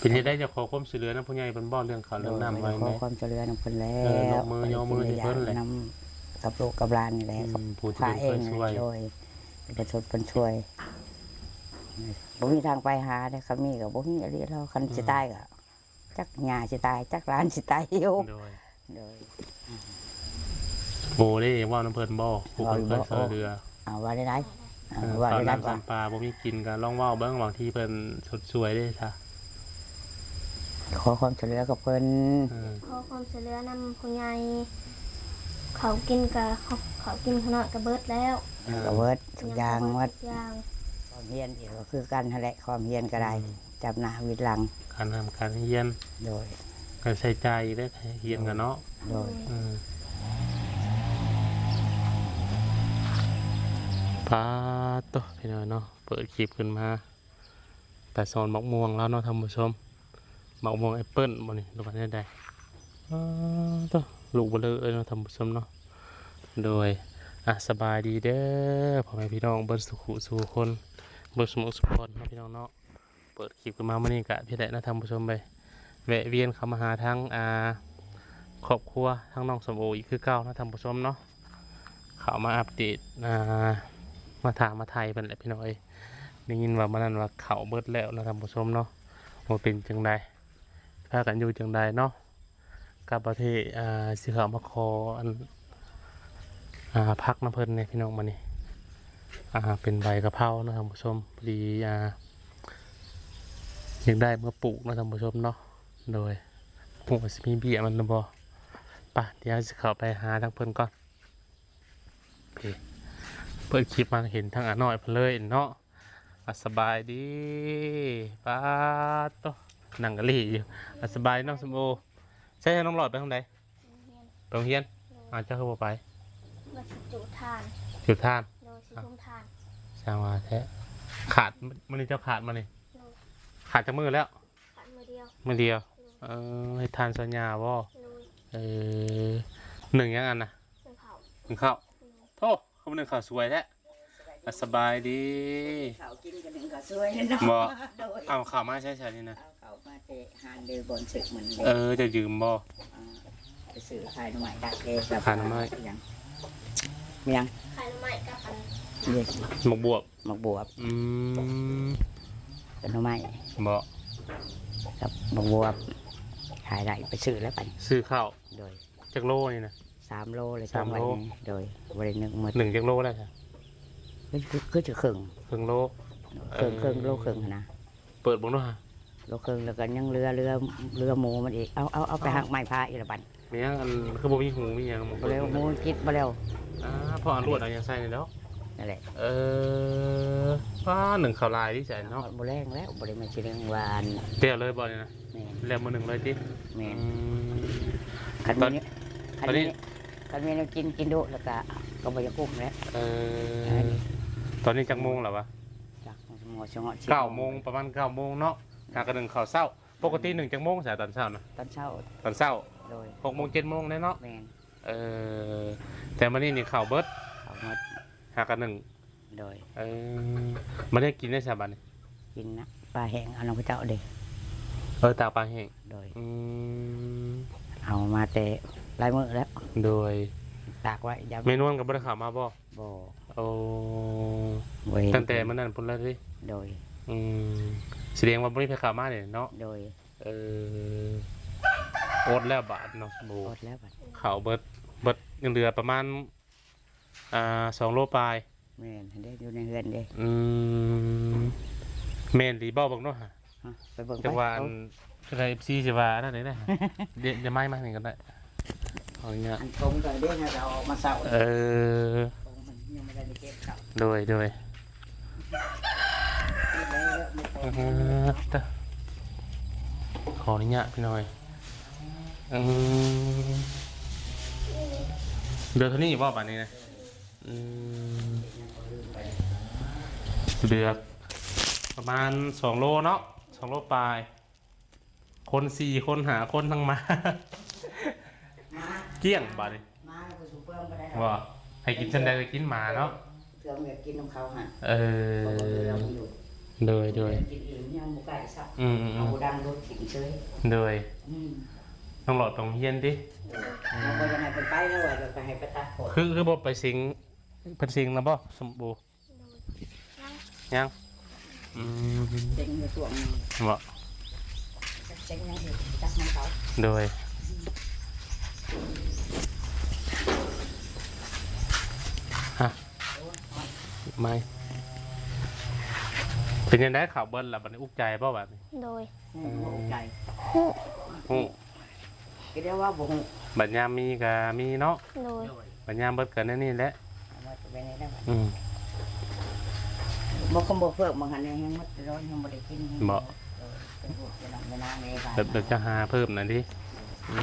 ເປັນຈັ່ງໃດ ຢາກຂໍຄວາມຊ່ວຍເຫຼືອນຳຜູ້ໃຫຍ່ເພິ່ນບໍ່ ເລື່ອງເຂົ້າເລື່ອງນ້ຳ ໄວ້ແນ ຂໍຄວາມຊ່ວຍເຫຼືອນຳເພິ່ນແຫຼ້ວ ເອີ ຍົກມື ຍົກມືໃຫ້ເພິ່ນແຫຼະ ນຳກັບລູກກັບຫຼານນີ້ແຫຼະ ອືມ ຜູ້ທີ່ເພິ່ນຊ່ວຍ ຂ້າເອງນີ້ແຫຼະ ໂດຍ ເປັນຄົນຊ່ວຍ ບໍ່ມີທາງໄປຫາເດ້ ຄັນມີກໍບໍ່ມີອີ່ຫຼີແລ້ວ ຄັນ ອືມ ຊິຕາຍກໍ ຈັກຍ່າຊິຕາຍ ຈັກຫຼານຊິຕາຍຢູ່ ໂດຍ ໂດຍ ໂອ້ ເດ້ ເວົ້ານຳເພິ່ນບໍ່ ຜູ້ເພິ່ນເຄີຍຊ່ວຍເຫຼືອ ເອີ ເວົ້າໄດ້ ເອີ ເວົ້າໄດ້ ເຂົ້ານ້ຳສຳປາບໍ່ມີກິນ ກໍລອງເວົ້າເບິ່ງ ບາງທີເພິ່ນຊົດຊ່ວຍເດ້ຊະ ຂໍຄວາມຊ່ວຍເຫຼືອກັບເພິ່ນ ເອີ ຂໍຄວາມຊ່ວຍເຫຼືອນຳຜູ້ໃຫຍ່ ເຂົ້າກິນກໍ ເຂົ້າກິນຂ້າງນອກກໍເບິດແລ້ວ ເອີ ກໍເບິດທຸກຢ່າງໝົດ ທຸກຢ່າງ ຄວາມຮຽນອີກກໍຄືກັນຫັ້ນແຫຼະ ຄວາມຮຽນກໍໄດ້ ອືມ ຈັບໜ້າວິດຫຼັງ ການຮ່ຳການຮຽນ ໂດຍ ການໃຊ້ຈ່າຍອີກເດ້ ຮຽນກັນເນາະ ໂດຍ ເອີ ປາດໂຕ ພີ່ນ້ອງເນາະ ເປີດຄລິບຂຶ້ນມາ ຕາສອນໝາກມ່ວງລາວເນາະທ່ານຜູ້ຊົມ ໝາກມ່ວງແອັບເປິ້ນບໍ່ນີ້ ຫຼືວ່າແນວໃດ ປາດໂຕ ລູກເບົເລີເລີຍເນາະທ່ານຜູ້ຊົມເນາະ ໂດຍ ອ່ະ ສະບາຍດີເດີ ພໍ່ແມ່ພີ່ນ້ອງເບິດສູ່ຜູ້ສູ່ຄົນ ເບິດສູ່ໝູ່ສູ່ຄົນເນາະ ພີ່ນ້ອງເນາະ. ເປີດຄລິບຂຶ້ນມາມື້ນີ້ກະ ເຮັດໃດນະທ່ານຜູ້ຊົມເອີຍ ແວະວຽນເຂົ້າມາຫາທາງ ອ່າ ຄອບຄົວທາງນ້ອງສຳໂອອີກຄືເກົ່ານະທ່ານຜູ້ຊົມເນາະ ເຂົ້າມາອັບເດດ ອ່າ ມາຖາມມາໄຖ່ເພິ່ນແຫຼະພີ່ນ້ອງເອີຍ ໄດ້ຍິນວ່າມື້ນັ້ນວ່າເຂົ້າເບິດແລ້ວນະທ່ານຜູ້ຊົມເນາະ ວ່າເປັນຈັ່ງໃດ ພາກັນຢູ່ຈັ່ງໃດເນາະ ກັບປະເທດ ອ່າ ຊິເຂົ້າມາຂໍອັນ ອ່າ ຜັກນຳເພິ່ນແດ່ພີ່ນ້ອງ ມື້ນີ້ ອ່າ ເປັນໃບກະເພົາເນາະທ່ານຜູ້ຊົມ ພໍດີ ອ່າ ຢາກໄດ້ມາປູກເນາະທ່ານຜູ້ຊົມເນາະ ໂດຍ ບໍ່ຮູ້ວ່າຊິມີເບ້ຍມັນຫຼືບໍ່ ປະ ດຽວຊິເຂົ້າໄປຫາທາງເພິ່ນກ່ອນ ເປີດຄລິບມາເຫັນທາງອານ້ອຍເພິ່ນເລີຍເນາະ ອ່າ ສະບາຍດີ ປາດໂຕ ນັ່ງກະລີ້ຢູ່ ອ່າ ສະບາຍດີນ້ອງສົມໂອ ໃສນ້ອງຫຼອດໄປທາງໃດ? ໂຮງຮຽນ ໄປໂຮງຮຽນ ໂດຍ ອ້າວ ເຈົ້າຄືບໍ່ໄປ? ວ່າຊິຈູດຖ່ານ ຈູດຖ່ານ ໂດຍ ຊິ ອ່ະ ທຸມຖ່ານ ຊ່າງວ່າແທ້ ຂາດ ມື້ນີ້ເຈົ້າຂາດມານີ້ ໂດຍ ຂາດຈັກມື້ແລ້ວ? ຂາດມື້ດຽວ ມື້ດຽວ ໂດຍ ເອີ ເຮັດຖ່ານເຊົາຫຍ້າບໍ່? ໂດຍ ເອີ ໜຶ້ງຫຍັງອັນນະ? ໜຶ້ງເຂົ້າ ໜຶ້ງເຂົ້າ ໂດຍ ໂທ້ ຄືໜຶ້ງເຂົ້າສວຍແທ້ ອ່ະ ສະບາຍດີ ເຂົ້າກິນກັນໜຶ້ງເຂົ້າສວຍເນາະ ບໍ່ ໂດຍ ເອົາເຂົ້າມາໃຊ້ໃສນີ້ນະ? ເຂົ້າມາແຕ່ຮ້ານເດີ ບ່ອນຊື້ມັນເດ້ ເອີ ເຈົ້າຢືມບໍ່? ອ່າ ໄປຊື້ຂາຍໜໍ່ໄມ້ດັກເດ້ ຂາຍໜໍ່ໄມ້ ຫຍັງ ຫຍັງ ຂາຍໜໍ່ໄມ້ກັບອັນ ໝາກບວບ ໝາກບວບ ອືມ ກັບໜໍ່ໄມ້ ບໍ່ ກັບໝາກບວບ ຂາຍໄດ້ ໄປຊື້ແລ້ວໄປ ຊື້ເຂົ້າ ໂດຍ ຈັກໂລນີ້ນະ? ສາມໂລແລ້ວ ສາມໂລ ໂດຍ ບໍ່ໄດ້ນຶກໝົດ ໜຶ້ງຈັກໂລແລ້ວຊະ? ຄື ຄື ຄືຈະເຄິ່ງ ເຄິ່ງໂລ ເຄິ່ງ ເອີ ເຄິ່ງໂລເຄິ່ງຫັ້ນນະ ເປີດເບິ່ງດູຫາ ໂລເຄິ່ງ ແລ້ວກໍຍັງເຫຼືອ ເຫຼືອ ເຫຼືອໝູມັນອີກ ເອົາ ເອົາ ເອົາໄປ ເອົ້າ ຫັກໄມ້ພາອີກລະບັດ ແມ່ນຫຍັງ ອັນ ຄືບໍ່ມີຫູມີຫຍັງ ບໍ່ແລ້ວ ຫູກິນບໍ່ແລ້ວ ອ່າ ພໍເອົາລວດເອົາຫຍັງໃສ່ນີ້ແລ້ວ ນັ້ນແຫຼະ ເອີ ປ້າ ໜຶ້ງເຂົ້າຫຼາຍເດ້ຊະເນາະ ບໍ່ແລງແລ້ວ ບໍ່ໄດ້ແມ່ນຊິເລີງວ່າ ແລ້ວເລີຍບໍ່ນີ້ນະ? ແມ່ນ ແລ້ວມື້ໜຶ່ງເລີຍຕິ? ແມ່ນ ອືມ ຄັນ ຕອນ ມີ ຄັນ ຕອນນີ້ ມີ ຄັນມີແນວກິນ ກິນໂດດ ແລ້ວກະ ກໍບໍ່ຢາກກຸ້ມແລ້ວ ເອີ ເອີ ຕອນນີ້ຈັກໂມງແລ້ວວະ? ຈັກ ເກົ້າໂມງ ປະມານເກົ້າໂມງເນາະ ຫາກະໜຶ້ງເຂົ້າເຊົ້າ ປົກກະຕິໜຶ້ງຈັກໂມງຊະຕອນເຊົ້ານະ? ຕອນເຊົ້າ ຕອນເຊົ້າ ໂດຍ ຫົກໂມງ ເຈັດໂມງແດ່ເນາະ ແມ່ນ ເອີ ແຕ່ມື້ນີ້ນີ້ເຂົ້າເບິດ ເຂົ້າໝົດ ຫາກະໜຶ້ງ ໂດຍ ເອີ ບັດນີ້ກິນໄດ້ຊະບັດນີ້? ກິນນະ ປາແຫ້ງເອົານຳເຂົາເຈົ້າເດ້ ເອີ ຕາກປາແຫ້ງ ໂດຍ ອືມ ເອົາມາແຕ່ຫຼາຍມື້ແລ້ວ ໂດຍ ຕາກໄວ້ ແມ່ນວນກໍບໍ່ໄດ້ເຂົ້າມາບໍ່? ບໍ່ ໂອ້ ບໍ່ເຫັນ ຕັ້ງແຕ່ມື້ນັ້ນພຸ້ນແລ້ວຕິ? ໂດຍ ອືມ ສະແດງວ່າບໍ່ມີໃຜເຂົ້າມານີ້ເນາະ ໂດຍ ເອີ ອົດແລ້ວບາດເນາະ ໂອ້ ອົດແລ້ວບາດ ເຂົ້າເບິດ ເບິດ ຍັງເຫຼືອປະມານ ອ່າ ສອງໂລປາຍ ແມ່ນ ຫັ້ນເດ້ ຢູ່ໃນເຮືອນເດ້ ອືມ ແມ່ນອີ່ຫຼີບໍ່ ເບິ່ງເນາະ ຮະ ໄປເບິ່ງ ຈັກວ່າ ໄປ ອັນ ເອີ ເອັຟຊີຊິວ່າອັນນັ້ນເດ້ນະ ດຽວ ດຽວໄມ້ມານີ້ກໍໄດ້ ເອົາຫຍັງ ອັນກົງກໍເດ້ ໃຫ້ເຮົາເອົາອອກມາເຊົາ ເອີ ກົງມັນຍັງບໍ່ໄດ້ໄປເກັບເຂົ້າ ໂດຍ ໂດຍ ເກັບໄວ້ແລ້ວ ອືມ ຂໍອະນຸຍາດພີ່ນ້ອງ ອືມ ເຫຼືອເທົ່ານີ້ບໍ່ບາດນີ້ນະ? ອືມ ເຫຼືອປະມານສອງໂລເນາະ ສອງໂລປາຍ ຄົນສີ່ຄົນຫ້າຄົນທັງໝາ ໝາ ກ້ຽງບາດນີ້ ໝາກໍບໍ່ສູ້ເປືອງບໍ່ໄດ້ດອກ ວ່າໃຫ້ກິນສ່ຳໃດກໍກິນໝາເນາະ ເພື່ອມັນຢາກກິນນຳເຂົາຫັ້ນ ເອີ ເຂົາບໍ່ເຫຼືອມັນຢູ່ ໂດຍ ໂດຍ ກິນອີ່ມຍັງບໍ່ໄກຊ້ຳ ອືມໆໆ ເອົາບໍ່ດັງລົດຖິ້ມເຊີຍ ໂດຍ ອືມ ຕ້ອງຫຼອດໄປໂຮງຮຽນຕິ ໂດຍ ອືມ ເຮົາກໍຢາກໃຫ້ເພິ່ນໄປແລ້ວວ່າຢາກໄປໃຫ້ໄປຕັດຜົມ ຄື ຄືບໍ່ໄປສິງ ເພິ່ນສິງແລ້ວບໍ່ ສົມບູ ໂດຍ ຍັງ ຍັງ ອືມ ເສັງຢູ່ຊ່ວງໜຶ່ງ ບໍ່ ຈັກເສັງຍັງຢູ່ ຈັກນຳເຂົາ ໂດຍ ອືມ ຮະ ໂອ້ຍ ໄໝ ເປັນຈັ່ງໃດ ເຂົ້າເບິດລະ ບັດນີ້ອຸກໃຈບໍ່ ບາດນີ້ ໂດຍ ຮູ້ບໍ່ອຸກໃຈ ຮູ້ ຮູ້ ກໍໄດ້ວ່າບໍ່ຮູ້ ບັດຍາມມີກໍມີເນາະ ໂດຍ ໂດຍ ບັດຍາມເບິດກໍແນວນີ້ແຫຼະ ເອົາໄວ້ໄປໃນນັ້ນ ອືມ ບໍ່ ຄຳບໍ່ເພີ່ມ ບາງອັນນີ້ແຮງໝົດ ແຕ່ວ່າຍັງບໍ່ໄດ້ກິນ ບໍ່ ໂດຍ ເປັນພວກເປັນນ້ອງເປັນນາງເດ້ ແບບ ແບບຈະຫາເພີ່ມນັ້ນຕິ ອື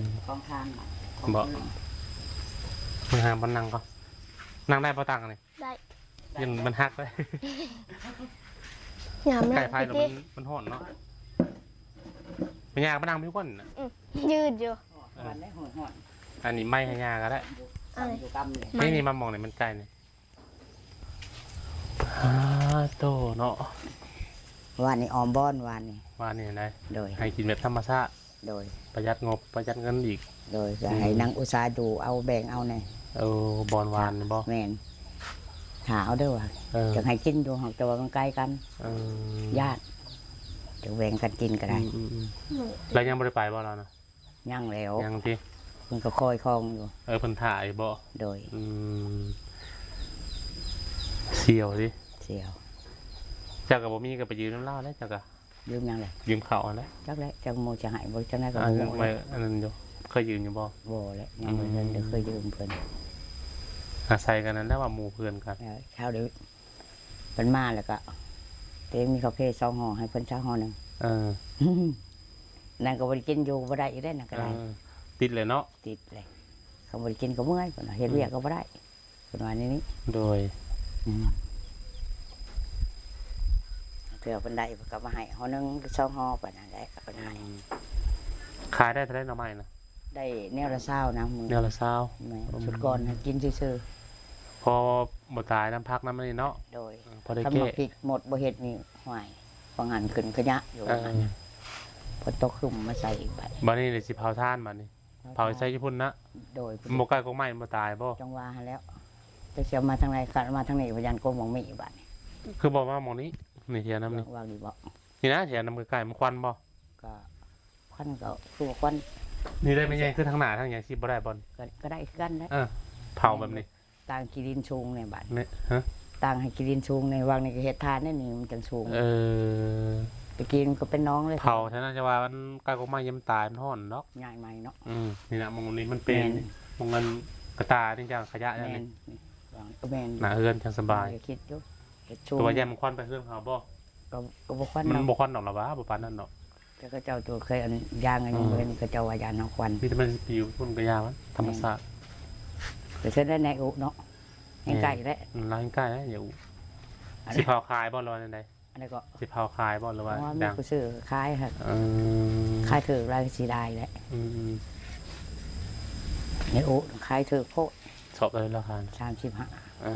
ມ ຂອງທານ ບໍ່ ຂອງເພິ່ນ ມາຫາບ່ອນນັ່ງກ່ອນ ນັ່ງໄດ້ບໍ່ ຕັ່ງອັນນີ້ ໄດ້ ຍັງມັນຫັກເລີຍ ຍາມ ໃກ້ໄຟແລ້ວມັນ ມັນຮ້ອນເນາະ ແມ່ຍ່າກໍມານັ່ງຢູ່ກ່ອນນະ ອືມ ຢືນຢູ່ ຮ້ອນແລ້ວຮ້ອນ ອັນນີ້ໄມ້ໃຫ້ຍ່າກໍໄດ້ ນີ້ ນີ້ ມາໝ່ອງນີ້ມັນໃກ້ນີ້ ອາໂຕເນາະ ວານນີ້ອ້ອມບ່ອນ ວານນີ້ ວານນີ້ໄດ ໂດຍ ໃຫ້ກິນແບບທຳມະຊາດ ໂດຍ ປະຢັດງົບປະຢັດເງິນອີກ ໂດຍ ກໍໃຫ້ ອືມ ນາງອຸດສາດູເອົາແບ່ງເອົາແດ່ ເອີ ບ່ອນວານນີ້ບໍ່ ແມ່ນ ຖ້າເອົາເດີວ່າ ເອີ ຈະໃຫ້ກິນຢູ່ ແຕ່ວ່າມັນໄກກັນ ເອີ ຢ້ານ ຈະແບ່ງກັນກິນກໍໄດ້ ອືມໆໆ ແລ້ວຍັງບໍ່ໄດ້ໄປບໍ່ລາວນະ ຍັງແລ້ວ ຍັງຕິ ເພິ່ນກໍຄອຍຄອງຢູ່ ເອີ ເພິ່ນຖ້າຢູ່ບໍ່ ໂດຍ ອືມ ສ່ຽວຕິ ສ່ຽວ ເຈົ້າກໍບໍ່ມີກໍໄປຢືມນຳລາວແຫຼະ ເຈົ້າກໍ ຢືມຫຍັງແຫຼະ ຢືມເຂົ້າຫັ້ນແຫຼະ ຈັກແຫຼະ ຈັກໝູ່ຈະໃຫ້ບໍ່ ຈັ່ງໃດກໍບໍ່ຮູ້ແຫຼະ ອັນນັ້ນຢູ່ ເຄີຍຢືມຢູ່ບໍ່ ບໍ່ແຫຼະ ຍັງບໍ່ທັນໄດ້ເຄີຍຢືມເພິ່ນ ອາໄສກັນນັ້ນແຫຼະວ່າໝູ່ເພື່ອນກັນ ເອີ ເຂົາໄດ້ ເພິ່ນມາແລ້ວກໍ ຕົວເອງມີກາເຟສອງຫໍ່ ໃຫ້ເພິ່ນຊາວຫໍ່ໜຶ່ງ ເອີ ນັ້ນກໍບໍ່ໄດ້ກິນ ຢູ່ບໍ່ໄດ້ອີກເດ້ ນັ້ນກໍໄດ້ ເອີ ຕິດແຫຼະເນາະ ຕິດແຫຼະ ຄັນບໍ່ໄດ້ກິນກໍເມື່ອຍ ເພິ່ນວ່າເຮັດ ອືມ ວຽກກໍບໍ່ໄດ້ ເພິ່ນວ່າແນວນີ້ ໂດຍ ອືມ ເທື່ອເພິ່ນໄດ້ເພິ່ນກໍມາໃຫ້ຫໍ່ໜຶ່ງສອງຫໍ່ ປານນັ້ນແຫຼະ ເພິ່ນວ່າ ອືມ ຂາຍໄດ້ເທົ່າໃດໜໍ່ໄມ້ນະ? ໄດ້ແນວລະຊາວນະ ແນວລະຊາວ ແມ່ນ ອືມ ຊຸດກ່ອນໃຫ້ກິນຊື່ໆ ພໍບໍ່ຕາຍນຳຜັກນຳອັນນີ້ເນາະ ໂດຍ ເອີ ພໍໄດ້ແກ້ ຄັນໝາກພິກໝົດບໍ່ເຮັດນີ້ ຫ້ວຍ ວ່າງຫັ້ນຂຶ້ນຂະຫຍະຢູ່ ເອີ ວ່າງຫັ້ນນະ ຝົນຕົກຄຶ້ມມາໃສ່ອີກບາດ ບາດນີ້ເລີຍຊິເຜົາຖ່ານບາດນີ້ ເຜົາໃສ່ຢູ່ພຸ້ນນະ ໂດຍ ມັນບໍ່ໃກ້ກົກໄມ້ ມັນບໍ່ຕາຍບໍ່? ຈັ່ງວ່າຫັ້ນແຫຼ້ວ ຈັກຊິເອົາມາທາງໃດ ຄັນເອົາມາທາງນີ້ ພະຍານກົກໝາກມີບາດນີ້ ຄືບໍ່ມາໝ່ອງນີ້ ນີ້ແຖວນຳນີ້ ວ່າງນີ້ບໍ່? ນີ້ນະ ແຖວນຳໃກ້ໆ ມັນຄວັນບໍ່? ກໍຄວັນກໍຄືວ່າຄວັນ ນີ້ໄດ້ແມ່ໃຫຍ່ ຄືທາງໜ້າທາງຫຍັງຊິບໍ່ໄດ້ບໍ່? ກໍ ກໍໄດ້ຄືກັນແຫຼະ ເອີ ເຜົາແບບນີ້ ຕ່າງຂີ້ດິນສູງແດ່ບາດນີ້ ຮະ ຕ່າງໃຫ້ຂີ້ດິນສູງແດ່ ຫວ່າງນີ້ກໍເຮັດຖ່ານແດ່ນີ້ ມັນຈັ່ງສູງ ເອີ ຕະກີ້ມັນກໍເປັນໜອງເລີຍ ເຜົາຊັ້ນນະ ຈະວ່າມັນກາຍກົກໄມ້ຍາມຕາຍມັນຮ້ອນດອກ ຍ້າຍໃໝ່ເນາະ ອືມ ນີ້ນະ ໝ່ອງນີ້ມັນເປັນ ແມ່ນ ໝ່ອງອັນກະຕ່ານີ້ຈັ່ງຂະຫຍະ ແມ່ນ ນີ້ ແມ່ນ ໜ້າເຮືອນຈັ່ງສະບາຍ ຂ້ອຍກໍຄິດຢູ່ ເຮັດສູງ ແຕ່ວ່າຢ້ານມັນຄວັນໄປເຮືອນເຂົາບໍ່? ກໍ ກໍບໍ່ຄວັນ ມັນບໍ່ຄວັນດອກລະຫວາ ບໍ່ປານນັ້ນດອກ ແຕ່ເຂົາເຈົ້າຕົວເຄີຍອັນຢາງອັນ ອືມ ຍັງບໍ່ເຫັນ ເຂົາເຈົ້າວ່າຢ້ານເຮົາຄວັນ ມີແຕ່ມັນຊິປິວພຸ້ນກໍຢ່າມັນ ທຳມະຊາດ ແມ່ນ ກໍເຊີນໄດ້ໃນອຸເນາະ ແມ່ນ ແຮ່ງໃກ້ແລ້ວ ອືມ ລາວແຮ່ງໃກ້ແລ້ວ ຢ່າອຸ ອັນນີ້ ຊິເຜົາຂາຍບໍ່ ຫຼືວ່າແນວໃດ? ອັນນີ້ກໍ ຊິເຜົາຂາຍບໍ່ ຫຼືວ່າ ເພາະວ່າມີຜູ້ຊື້ຂາຍຫັ້ນ ເອີ ຂາຍຖືກຫຼາຍກໍເສຍດາຍແຫຼະ ອືມໆ ໃນອຸຂາຍຖືກໂພດ ສອບເທົ່າໃດລາຄາ? ສາມສິບຫ້າ ເອີ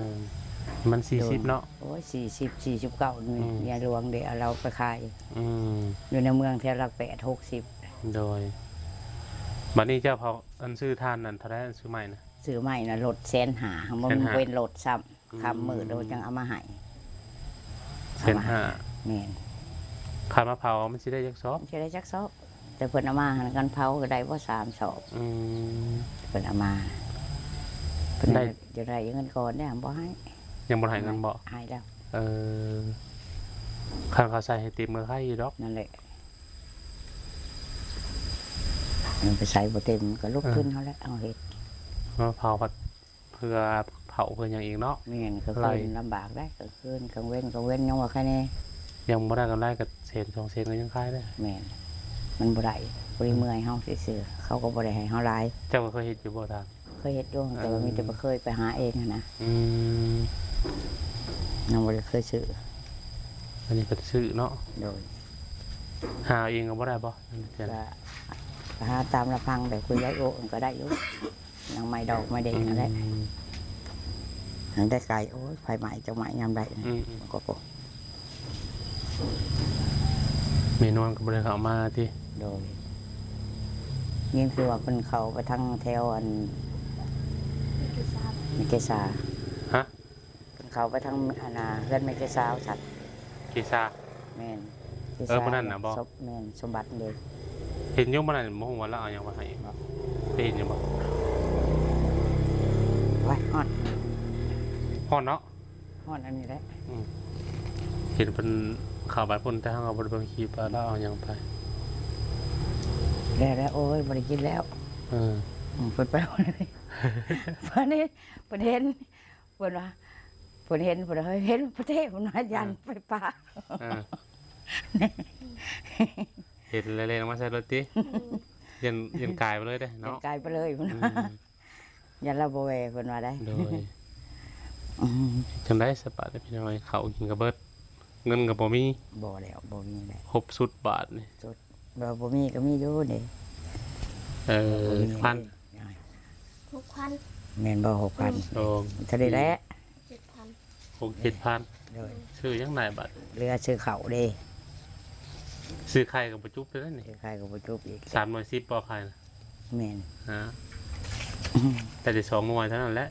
ມັນສີ່ສິບເນາະ ໂດຍ ໂອ້ຍ ສີ່ສິບ ສີ່ສິບເກົ້ານີ້ ອືມ ເມຍຫຼວງເດ ເອົາລາວໄປຂາຍ ອືມ ຢູ່ໃນເມືອງແຖວຫຼັກແປດ ຫົກສິບ ໂດຍ ບັດນີ້ເຈົ້າເຜົາ ອັນຊື້ຖ່ານນັ້ນເທົ່າໃດ ອັນຊື້ໄມ້ນະ? ຊື້ໄມ້ນະ ລົດແສນຫ້າ ບໍ່ ແສນຫ້າ ເປັນລົດຊ້ຳ ອືມ ຄ່ຳມືດແລ້ວຈັ່ງເອົາມາໃຫ້ ແສນຫ້າ ເອົາມາໃຫ້ ແມ່ນ ຄັນມາເຜົາມັນຊິໄດ້ຈັກສອບ? ມັນຊິໄດ້ຈັກສອບ? ແຕ່ເພິ່ນເອົາມາຫັ້ນ ຄັນເຜົາກໍໄດ້ບໍ່ສາມສອບ ອືມ ເພິ່ນເອົາມາ ເພິ່ນ ໄດ້ ຢາກໄດ້ເງິນກ່ອນເດ້ ບໍ່ໃຫ້ ຍັງບໍ່ໃຫ້ເງິນບໍ່? ໃຫ້ແລ້ວ ເອີ ຄັນເຂົາໃສ່ໃຫ້ເຕັມກໍໄຄຢູ່ດອກ ນັ້ນແຫຼະ ມັນໄປໃສ່ບໍ່ເຕັມກໍລົງທຶນ ເອີ ເຮົາແຫຼະ ເຮົາເຮັດ ມາເຜົາພັດ ເພື່ອເຜົາເພື່ອຫຍັງອີກເນາະ ແມ່ນ ກາງຄືນລຳບາກໄດ໋ ກາງຄືນ ກາງເວັນ ກາງເວັນຍັງວ່າໃຄແດ່ ຍັງບໍ່ໄດ້ກຳໄລ ກໍແສນສອງແສນກໍຍັງຂາຍໄດ້ ແມ່ນ ມັນບໍ່ໄດ້ ບໍ່ໄດ້ເມື່ອຍເຮົາຊື່ໆ ເຂົາກໍບໍ່ໄດ້ໃຫ້ເຮົາຫຼາຍ ເຈົ້າກໍເຄີຍເຮັດຢູ່ບໍ່ທ່ານ? ເຄີຍເຮັດຢູ່ ແຕ່ວ່າ ເອີ ມີແຕ່ບໍ່ເຄີຍໄປຫາເອງຫັ້ນນະ ອືມ ຍັງບໍ່ໄດ້ເຄີຍຊື້ ອັນນີ້ກໍຊື້ເນາະ ໂດຍ ຫາເອງກໍບໍ່ໄດ້ບໍ່? ກໍຫາຕາມລຳພັງ ແບບຄືຍາຍໂອະ ມັນກໍໄດ້ຢູ່ ນາງໄມ້ດອກໄມ້ແດງຫັ້ນແຫຼະ ອືມ ຫາໄດ້ໄກ ໂອ້ຍ ໄຟໄໝ້ຈັກໄໝ້ຍາມໃດ ອືມໆ ກໍ ກໍ ກໍ ອືມ ແມ່ນວນກໍບໍ່ໄດ້ເຂົ້າມາຕິ? ໂດຍ ຍິນຄືວ່າເພິ່ນເຂົ້າໄປທາງແຖວອັນ ເມເກສາ. ຮະ? ເພິ່ນເຂົ້າໄປທາງອັນນ່າ ເຮືອນແມ່ເກສາວ່າຊັ້ນ. ເກສາ? ແມ່ນ ເກສາ. ເອີ ຜູ້ນັ້ນນະບໍ? ສົມ- ແມ່ນ ສົມບັດເດ້. ເຫັນຢູ່ມື້ນັ້ນ ບໍ່ຮູ້ວ່າລາວເອົາຫຍັງມາໃຫ້ບໍ? ໄປເຫັນຢູ່ບໍ? ໂອ້ຍ ຮ້ອນ ຮ້ອນເນາະ. ຮ້ອນອັນນີ້ແຫຼະ. ອືມ ເຫັນເພິ່ນເຂົ້າໄປພຸ້ນ ແຕ່ເຮົາກໍບໍ່ໄດ້ເບິ່ງຄລິບວ່າລາວເອົາຫຍັງໄປ. ແລ້ວໆ ໂອ້ຍ ບໍ່ໄດ້ກິນແລ້ວ. ເອີ ອືມ ເພິ່ນໄປ ບາດນີ້ເພິ່ນເຫັນ ເພິ່ນວ່າ ເພິ່ນເຫັນ ເພິ່ນວ່າ ເຫັນປະເທດ ເພິ່ນວ່າ ຢ້ານໄຟຟ້າ. ເອີ ເຫັນແລ້ວເລນອອກມາໃສ່ລົດຕິ? ອືມ ຢ້ານ ຢ້ານກາຍໄປເລີຍເດ້ເນາະ. ຢ້ານກາຍໄປເລີຍ ເພິ່ນວ່າ ອືມ ຢ້ານລາວບໍ່ແວ່ ເພິ່ນວ່າໄດ໋. ໂດຍ ອືມ ຈັ່ງໃດສະບາດນີ້ພີ່ນ້ອງເອີຍ ເຂົ້າກິນກໍເບິດ ເງິນກໍບໍ່ມີ. ບໍ່ແລ້ວ ບໍ່ມີແລ້ວ ຄົບຊຸດບາດນີ້. ຊຸດ ບໍ່ ບໍ່ມີກໍມີຢູ່ເດ້. ເອີ ບໍ່ມີ ພັນ ເດ້ ຫົກພັນ ແມ່ນບໍ່? ຫົກພັນ ອືມ ໂອ້ ເທົ່ານີ້ແຫຼະ ເຈັດພັນ ຫົກເຈັດພັນ. ໂດຍ ຊື້ຫຍັງໄດ້ບາດ? ເຫຼືອຊື້ເຂົ້າເດ້. ຊື້ໄຂ່ກໍບໍ່ຈຸບເລີຍນີ້. ຊື້ໄຂ່ກໍບໍ່ຈຸບອີກ. ສາມໜ່ວຍສິບບໍ່ໄຂ່ນະ? ແມ່ນ ຮະ ໄດ້ແຕ່ສອງໜ່ວຍເທົ່ານັ້ນແຫຼະ.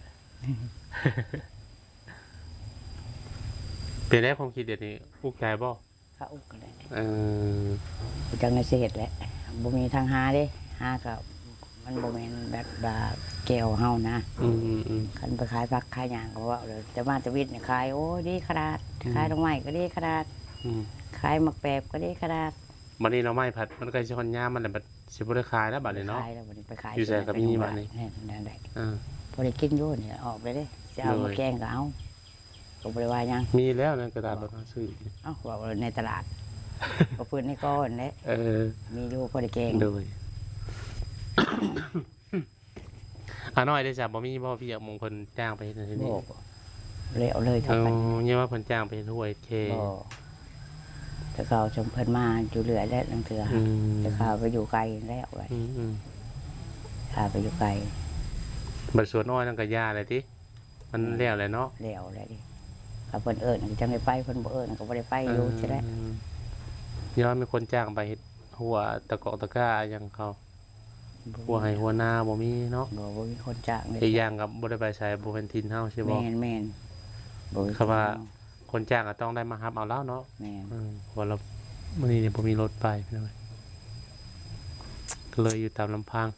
ເປັນໃດຄວາມຄິດດຽວນີ້ ອຸກໃຈບໍ່? ກະອຸກຫັ້ນແຫຼະ. ເອີ ບໍ່ຈັກແນວຊິເຮັດແຫຼະ ບໍ່ມີທາງຫາເດ້. ຫາກໍມັນບໍ່ແມ່ນແບບວ່າແກ່ວເຮົານະ. ອືມໆໆ ຄັນໄປຂາຍຜັກຂາຍຫຍັງກໍເວົ້າເລີຍ ແຕ່ມາແຕ່ວິດນີ້ຂາຍ ໂອ້ຍ ດີຂະໜາດ. ອືມ ຂາຍໜໍ່ໄມ້ກໍດີຂະໜາດ. ອືມ ຂາຍໝາກແປບກໍດີຂະໜາດ. ບັດນີ້ໜໍ່ໄມ້ພັດ ມັນໃກ້ຊິຮອດຍາມມັນແລ້ວ ບັດຊິບໍ່ໄດ້ຂາຍແລ້ວບັດນີ້ເນາະ. ບໍ່ໄດ້ຂາຍແລ້ວບັດນີ້ ໄປຂາຍຢູ່ໃສກໍມີບັດນີ້. ແມ່ນ ນັ້ນແຫຼະ. ເອີ ພໍໄດ້ກິນຢູ່ນີ້ ອອກໄປເດ້ ຊິເອົາມາແກງກໍເອົາ. ໂດຍ ກໍບໍ່ໄດ້ວ່າຫຍັງ ມີແລ້ວໃນຕະຫຼາດ ບໍ່ ລະຫາຊື້. ເອົ້າ ເວົ້າໃນຕະຫຼາດ ກໍພື້ນໃນກໍຫັ້ນແຫຼະ. ເອີ ມີຢູ່ພໍໄດ້ແກງ. ໂດຍ ອານ້ອຍເດ້ຊະ ບໍ່ມີບໍ່ວຽກໝ່ອງເພິ່ນຈ້າງໄປເຮັດຫັ້ນເຮັດນີ້? ບໍ່ ແລ້ວເລີຍເທົ່າກັນ. ເອີ ຍັງວ່າເພິ່ນຈ້າງໄປເຮັດຮົ້ວເຮັດແຄ. ບໍ່ ແຕ່ເຂົາຈະເພິ່ນມາຢູ່ເລື້ອຍແຫຼະ ລາງເທື່ອ. ອືມ ແຕ່ເຂົາໄປຢູ່ໄກແລ້ວ. ອືມໆ ເຂົາໄປຢູ່ໄກ. ບັດສວນອ້ອຍນັ້ນກໍຢ່າແລ້ວຕິ? ມັນແລ້ວແລ້ວເນາະ. ແລ້ວແລ້ວເດ້ ຖ້າເພິ່ນເອີ້ນກໍຈັ່ງໄດ້ໄປ ເພິ່ນບໍ່ເອີ້ນກໍບໍ່ໄດ້ໄປຢູ່ຊີ້ແຫຼະ. ເອີ ຍ້ອນມີຄົນຈ້າງໄປເຮັດຮົ້ວຕະກອກຕະກ້າຫຍັງເຂົາ ບໍ່ມີ ຮົ້ວໄຮ່ຮົ້ວນາບໍ່ມີເນາະ. ບໍ່ ບໍ່ມີຄົນຈ້າງເລີຍ. ອີກຢ່າງກໍບໍ່ໄດ້ໄປໃສ ບໍ່ແມ່ນຖິ່ນເຮົາຊີ້ບໍ? ແມ່ນໆ ບໍ່ມີ. ຄຳວ່າຄົນຈ້າງກໍຕ້ອງໄດ້ມາຮັບເອົາລາວເນາະ. ແມ່ນ ເອີ ເພາະວ່າລາວ ມື້ນີ້ນີ້ບໍ່ມີລົດໄປ ພີ່ນ້ອງເອີຍ ກໍເລີຍຢູ່ຕາມລຳພັງ.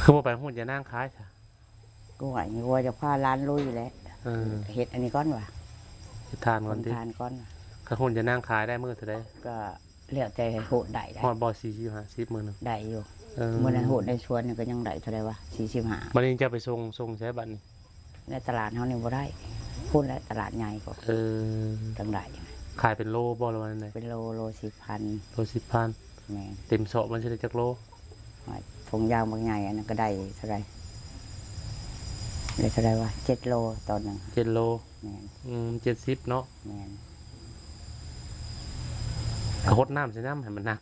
ຄືບໍ່ໄປຮູດຢານາງຂາຍຊະ? ກໍວ່າຢູ່ວ່າຈະພາຫຼານລຸຍແຫຼະ. ເອີ ເຮັດອັນນີ້ກ່ອນວ່າ ເຮັດທານກ່ອນຕິ? ເຮັດທານກ່ອນ. ຄັນຮູດຢານາງຂາຍໄດ້ມື້ເທົ່າໃດ? ກໍແລ້ວແຕ່ຮູດໄດ້. ຮອດບໍ່ ສີ່ສິບ ຫ້າສິບ ມື້ໜຶ່ງ? ໄດ້ຢູ່. ເອີ ມື້ນັ້ນຮູດໃນສວນນີ້ກໍຍັງໄດ້ເທົ່າໃດວະ ສີ່ສິບຫ້າ. ບັດນີ້ເຈົ້າໄປສົ່ງ ສົ່ງໃສບັດນີ້? ໃນຕະຫຼາດເຮົານີ້ບໍ່ໄດ້ ພຸ້ນແຫຼະຕະຫຼາດໃຫຍ່ພຸ້ນ. ເອີ ຈັ່ງໃດ? ຂາຍເປັນໂລບໍ່ ຫຼືວ່າແນວໃດ? ເປັນໂລ ໂລສິບພັນ. ໂລສິບພັນ. ແມ່ນ. ເຕັມສອບມັນຊິໄດ້ຈັກໂລ? ໂອ້ຍ ຖົງຢາງບັກໃຫຍ່ອັນນັ້ນກໍໄດ້ເທົ່າໃດ ໄດ້ເທົ່າໃດວະ ເຈັດໂລຕອນໜຶ່ງ. ເຈັດໂລ. ແມ່ນ. ອືມ ເຈັດສິບເນາະ. ແມ່ນ. ກໍຫົດນ້ຳໃສ່ນຳໃຫ້ມັນໜັກ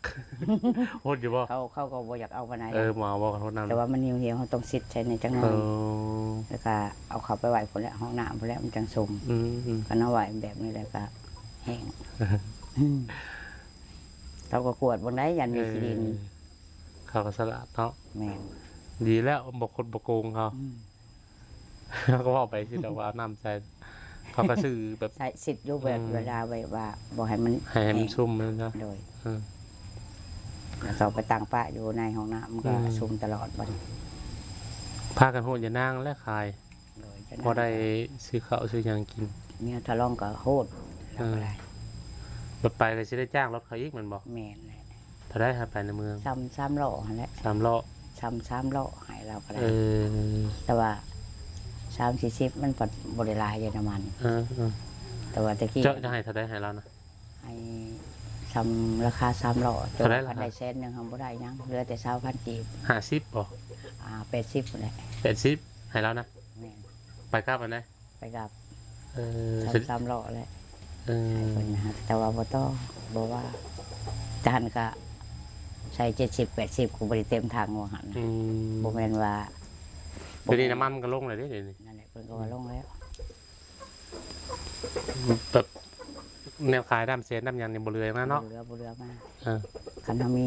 ຫົດຢູ່ບໍ່? ເຂົາ ເຂົາກໍບໍ່ຢາກເອົາປານໃດ. ເອີ ບໍ່ເອົາບໍ່ ຫົດນ້ຳ. ແຕ່ວ່າມັນຫິວໆ ເຮົາຕ້ອງຊິດໃສ່ແດ່ຈັກໜ້ອຍ. ເອີ ແລ້ວກໍເອົາເຂົ້າໄປໄວ້ພຸ້ນແຫຼະ ຫ້ອງນ້ຳພຸ້ນແຫຼະ ມັນຈັ່ງຊຸ່ມ. ອືມໆ ຄັນເຮົາໄວ້ແບບນີ້ແລ້ວກໍແຫ້ງ. ເຂົາກໍກວດເບິ່ງໄດ໋ ຢ້ານມີ ເອີ ຂີ້ດິນ. ເຂົາກໍສະຫຼາດເນາະ. ແມ່ນ. ດີແລ້ວ ບໍ່ຄົດບໍ່ໂກງເຂົາ. ອືມ ເຮົາກໍເວົ້າໄປຊິດອກວ່າເອົານ້ຳໃສ່ ເຂົາກໍຊື້ແບບ ໃສ່ຊິດຢູ່ແບບ ອືມ ເວລາແບບວ່າບໍ່ໃຫ້ມັນ ໃຫ້ ໃຫ້ມັນຊຸ່ມແມ່ນບໍ່? ໂດຍ. ອືມ ແລ້ວເຂົາໄປຕັ້ງປະຢູ່ໃນຫ້ອງນ້ຳ ມັນກໍ ອືມ ຊຸ່ມຕະຫຼອດບັດນີ້. ພາກັນໂຫດຢານາງແຫຼະຂາຍ. ໂດຍ. ພໍໄດ້ຊື້ເຂົ້າຊື້ຫຍັງກິນ. ເມຍທະລອງກໍໂຫດ ເອີ ແລ້ວກໍໄດ້ ລົດໄປກໍຊິໄດ້ຈ້າງລົດເຂົາອີກແມ່ນບໍ່? ແມ່ນແຫຼະ. ເທົ່າໃດຫາໄປໃນເມືອງ? ຊ່ຳສາມລໍ້ຫັ້ນແຫຼະ. ສາມລໍ້. ຊ່ຳສາມລໍ້ໃຫ້ລາວກໍໄດ້. ເອີ ແຕ່ວ່າສາມສີ່ສິບມັນພັດບໍ່ໄດ້ຫຼາຍເດ້ນ້ຳມັນ. ເອີໆ. ແຕ່ວ່າແຕ່ກີ້ ເຈົ້າ ເຈົ້າໃຫ້ເທົ່າໃດໃຫ້ລາວນະ? ໃຫ້ຊ່ຳລາຄາສາມລໍ້. ເທົ່າໃດລາຄາ? ຄັນໄດ້ແສນໜຶ່ງຫັ້ນບໍ່ໄດ້ຫຍັງ ເຫຼືອແຕ່ຊາວພັນກີບ. ຫ້າສິບບໍ່? ອ່າ ແປດສິບພຸ້ນແຫຼະ. ແປດສິບໃຫ້ລາວນະ? ແມ່ນ. ໄປກັບອັນໃດ? ໄປກັບ. ເອີ ສາມ ສາມລໍ້ແຫຼະ. ເອີ ໃຫ້ເພິ່ນນະ ແຕ່ວ່າບໍ່ຕໍ່ ບໍ່ວ່າ. ແຕ່ຫັ້ນກະໃສ່ເຈັດສິບແປດສິບ ກໍບໍ່ໄດ້ເຕັມຖັງວ່າຫັ້ນນະ. ອືມ ບໍ່ແມ່ນວ່າ ດຽວນີ້ນ້ຳມັນມັນກໍລົງແລ້ວເດ້ ດຽວນີ້. ນັ້ນແຫຼະ ເພິ່ນກໍວ່າລົງແລ້ວ. ແບບແນວຂາຍນ້ຳເສນນ້ຳຫຍັງນີ້ບໍ່ເຫຼືອຫຍັງແລ້ວເນາະ ບໍ່ເຫຼືອ ບໍ່ເຫຼືອມາ ເອີ ຄັນເຮົາມີ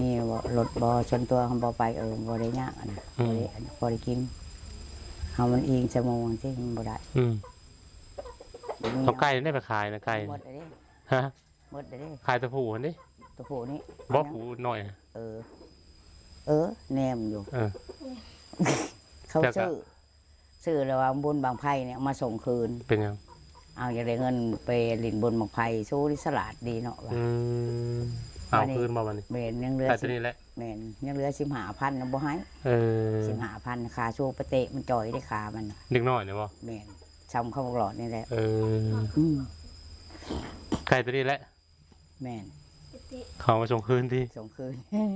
ລົດບໍ່ສ່ວນຕົວ ເຮົາບໍ່ໄປ ເອີ ບໍ່ໄດ້ຍາກນະ ອືມ ບໍ່ໄດ້ ພໍໄດ້ກິນ ເຮົາມັນອີງໃສ່ໝູ່ຈັ່ງຊີ້ ມັນບໍ່ໄດ້ ອືມ ບໍ່ມີ ເອົາໄກ່ໄດ້ໄປຂາຍນະ ໄກ່ ໝົດແລ້ວເດ້ ຮະ ໝົດແລ້ວເດ້ ຂາຍຕົວຜູ້ຫັ້ນເດ້ ຕົວຜູ້ນີ້ ບໍ່ ຜູ້ນ້ອຍ ເອີ ເອີ ແນມຢູ່ ເອີ ເຂົາ ແລ້ວກໍ ຊື້ ຊື້ແລ້ວວ່າບຸນບັ້ງໄຟນີ້ເອົາມາສົ່ງຄືນ ເປັນຫຍັງ? ເອົາ ຢາກໄດ້ເງິນໄປຫຼິ້ນບຸນບັ້ງໄຟ ຊູນີ້ສະຫຼາດດີເນາະວ່າ ອືມ ເອົາຄືນບໍ່ບັດນີ້? ແມ່ນ ຍັງເຫຼືອ ແຕ່ຕົວນີ້ແຫຼະ ແມ່ນ ຍັງເຫຼືອສິບຫ້າພັນນະ ບໍ່ໃຫ້ ເອີ ສິບຫ້າພັນ ຄ່າຊູໄປເຕະມັນຈ່ອຍເດ້ ຂາມັນ ເດັກນ້ອຍນີ້ບໍ່? ແມ່ນ ຊ່ຳເຂົາບັກຫຼອດນີ້ແຫຼະ ເອີ ອືມ ໄກ່ຕົວນີ້ແຫຼະ ແມ່ນ ເຂົາມາສົ່ງຄືນຕິ ສົ່ງຄືນ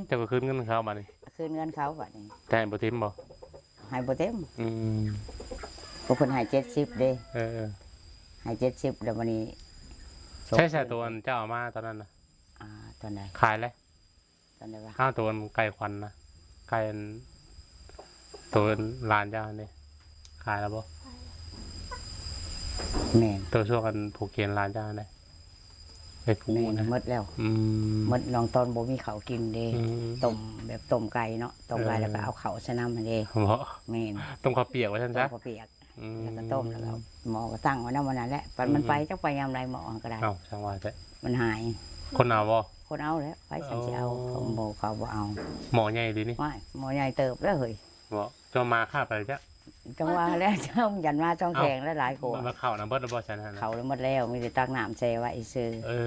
ເຈົ້າກໍຄືນເງິນເຂົາບັດນີ້ ຄືນເງິນເຂົາບັດນີ້ ແຕ່ໃຫ້ບໍ່ເຕັມບໍ່? ໃຫ້ບໍ່ເຕັມ ອືມ ເພິ່ນໃຫ້ເຈັດສິບເດ້ ເອີ ໃຫ້ເຈັດສິບ ແລ້ວບັດນີ້ ໃຊ້ສາຕົວອັນເຈົ້າເອົາມາຕອນນັ້ນນະ ອ່າ ຕອນໃດ? ຂາຍແລ້ວ ຕອນໃດວະ? ອ້າວ ຕົວໄກ່ຂວັນນະ ໄກ່ອັນ ໂຕຫຼານເຈົ້າຫັ້ນເດ ຂາຍແລ້ວບໍ່? ແມ່ນ ໂຕຊ່ວງອັນຜູກແຂນຫຼານເຈົ້າຫັ້ນເດ ໄປຜູກ ແມ່ນ ນະ ໝົດແລ້ວ ອືມ ໝົດ ນ້ອງຕອນບໍ່ມີເຂົ້າກິນເດ້ ອືມ ຕົ້ມແບບຕົ້ມໄກ່ເນາະ ຕົ້ມໄກ່ ເອີ ແລ້ວກໍເອົາເຂົ້າໃສ່ນຳຫັ້ນເດ ບໍ່ ແມ່ນ ຕົ້ມເຂົ້າປຽກວ່າຊັ້ນຊະ ຕົ້ມເຂົ້າປຽກ ອືມ ແລ້ວກໍຕົ້ມ ແລ້ວກໍໝໍ້ກໍຕັ້ງໄວ້ນຳອັນນັ້ນແຫຼະ ປານມັນໄປ ອືມ ຈັກໄປຍາມໃດໝໍ້ຫັ້ນກໍໄດ້ ເອົ້າ ຊ່າງວ່າແທ້ ມັນຫາຍ ຄົນເອົາບໍ່? ຄົນເອົາແຫຼະ ໃຜຊັ້ນຊິເອົາ ເອີ ເຂົາບໍ່ ເຂົາບໍ່ເອົາ ໝໍ້ໃຫຍ່ດີນີ້ ວ້າຍ ໝໍ້ໃຫຍ່ເຕີບເດີເຮີ້ຍ ເບາະ ເຈົ້າມາຄາບໄປຈ້ະ ຈັ່ງວ່າແຫຼະ ເຈົ້າ ຢ້ານມາຊ່ອງແຂງຫຼາຍໆກວ່າ ເອົາ ເຂົ້ານະເບິດແລ້ວບໍ່ຊັ້ນຫັ້ນນະ ເຂົ້າແລ້ວໝົດແລ້ວ ມີແຕ່ຕັກນ້ຳແຊ່ໄວ້ຊື່ ເອີ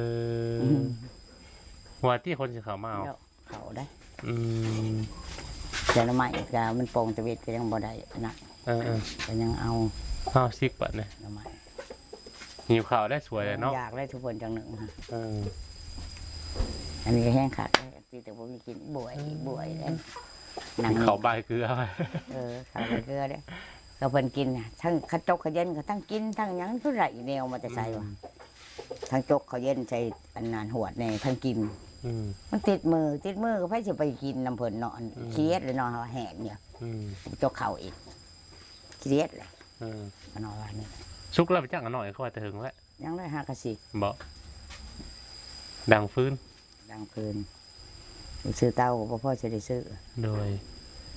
ອືມ ວ່າຕິຄົນຊິເຂົ້າມາເອົາ ເຂົ້າໄດ້ ອືມ ແຕ່ໜໍ່ໄມ້ກະມັນປ່ອງຕະເວັດກໍຍັງບໍ່ໄດ້ນະ ເອີໆ ກໍຍັງເອົາ ເອົາຊິກບາດນີ້ ໜໍ່ໄມ້ ຫິວເຂົ້າໄດ້ສວຍເນາະ ຢາກໄດ້ທຸກຄົນຈັ່ງໜຶ່ງ ເອີ ອັນນີ້ກໍແຮງຄັກ ທີ່ແຕ່ບໍ່ມີກິນ ບວຍ ອືມ ບວຍເດ້ ກິນເຂົ້າບາຍເກືອ ເອີ ເຂົ້າບາຍເກືອເດ້ ກໍເພິ່ນກິນ ທັງຂະຈົກຂະເຢັນ ກໍທັງກິນທັງຫຍັງ ຄືໄດ້ແນວມາແຕ່ໃສວະ ອືມ ທັງຈົກເຂົ້າເຢັນໃສ່ອັນນັ້ນຫວດແດ່ ທັງກິນ ອືມ ມັນຕິດມື ຕິດມືກໍໃຜຊິໄປກິນນຳເພິ່ນເນາະ ອືມ ຂີ້ດຽດເລີຍເນາະ ແຫ້ງຢູ່ ອືມ ຈົກເຂົ້າອີກ ຂີ້ດຽດເລີຍ ເອີ ອັນນັ້ນວ່ານີ້ ສຸກແລ້ວໄປຈັກອັນນ້ອຍ ເຂົາວ່າແຕ່ເຫິງແລ້ວ ຍັງໄດ້ຫາກະສິ ບໍ່ ດັງຟືນ ດັງຟືນ ຊື້ເຕົາກໍບໍ່ພໍຊິໄດ້ຊື້ ໂດຍ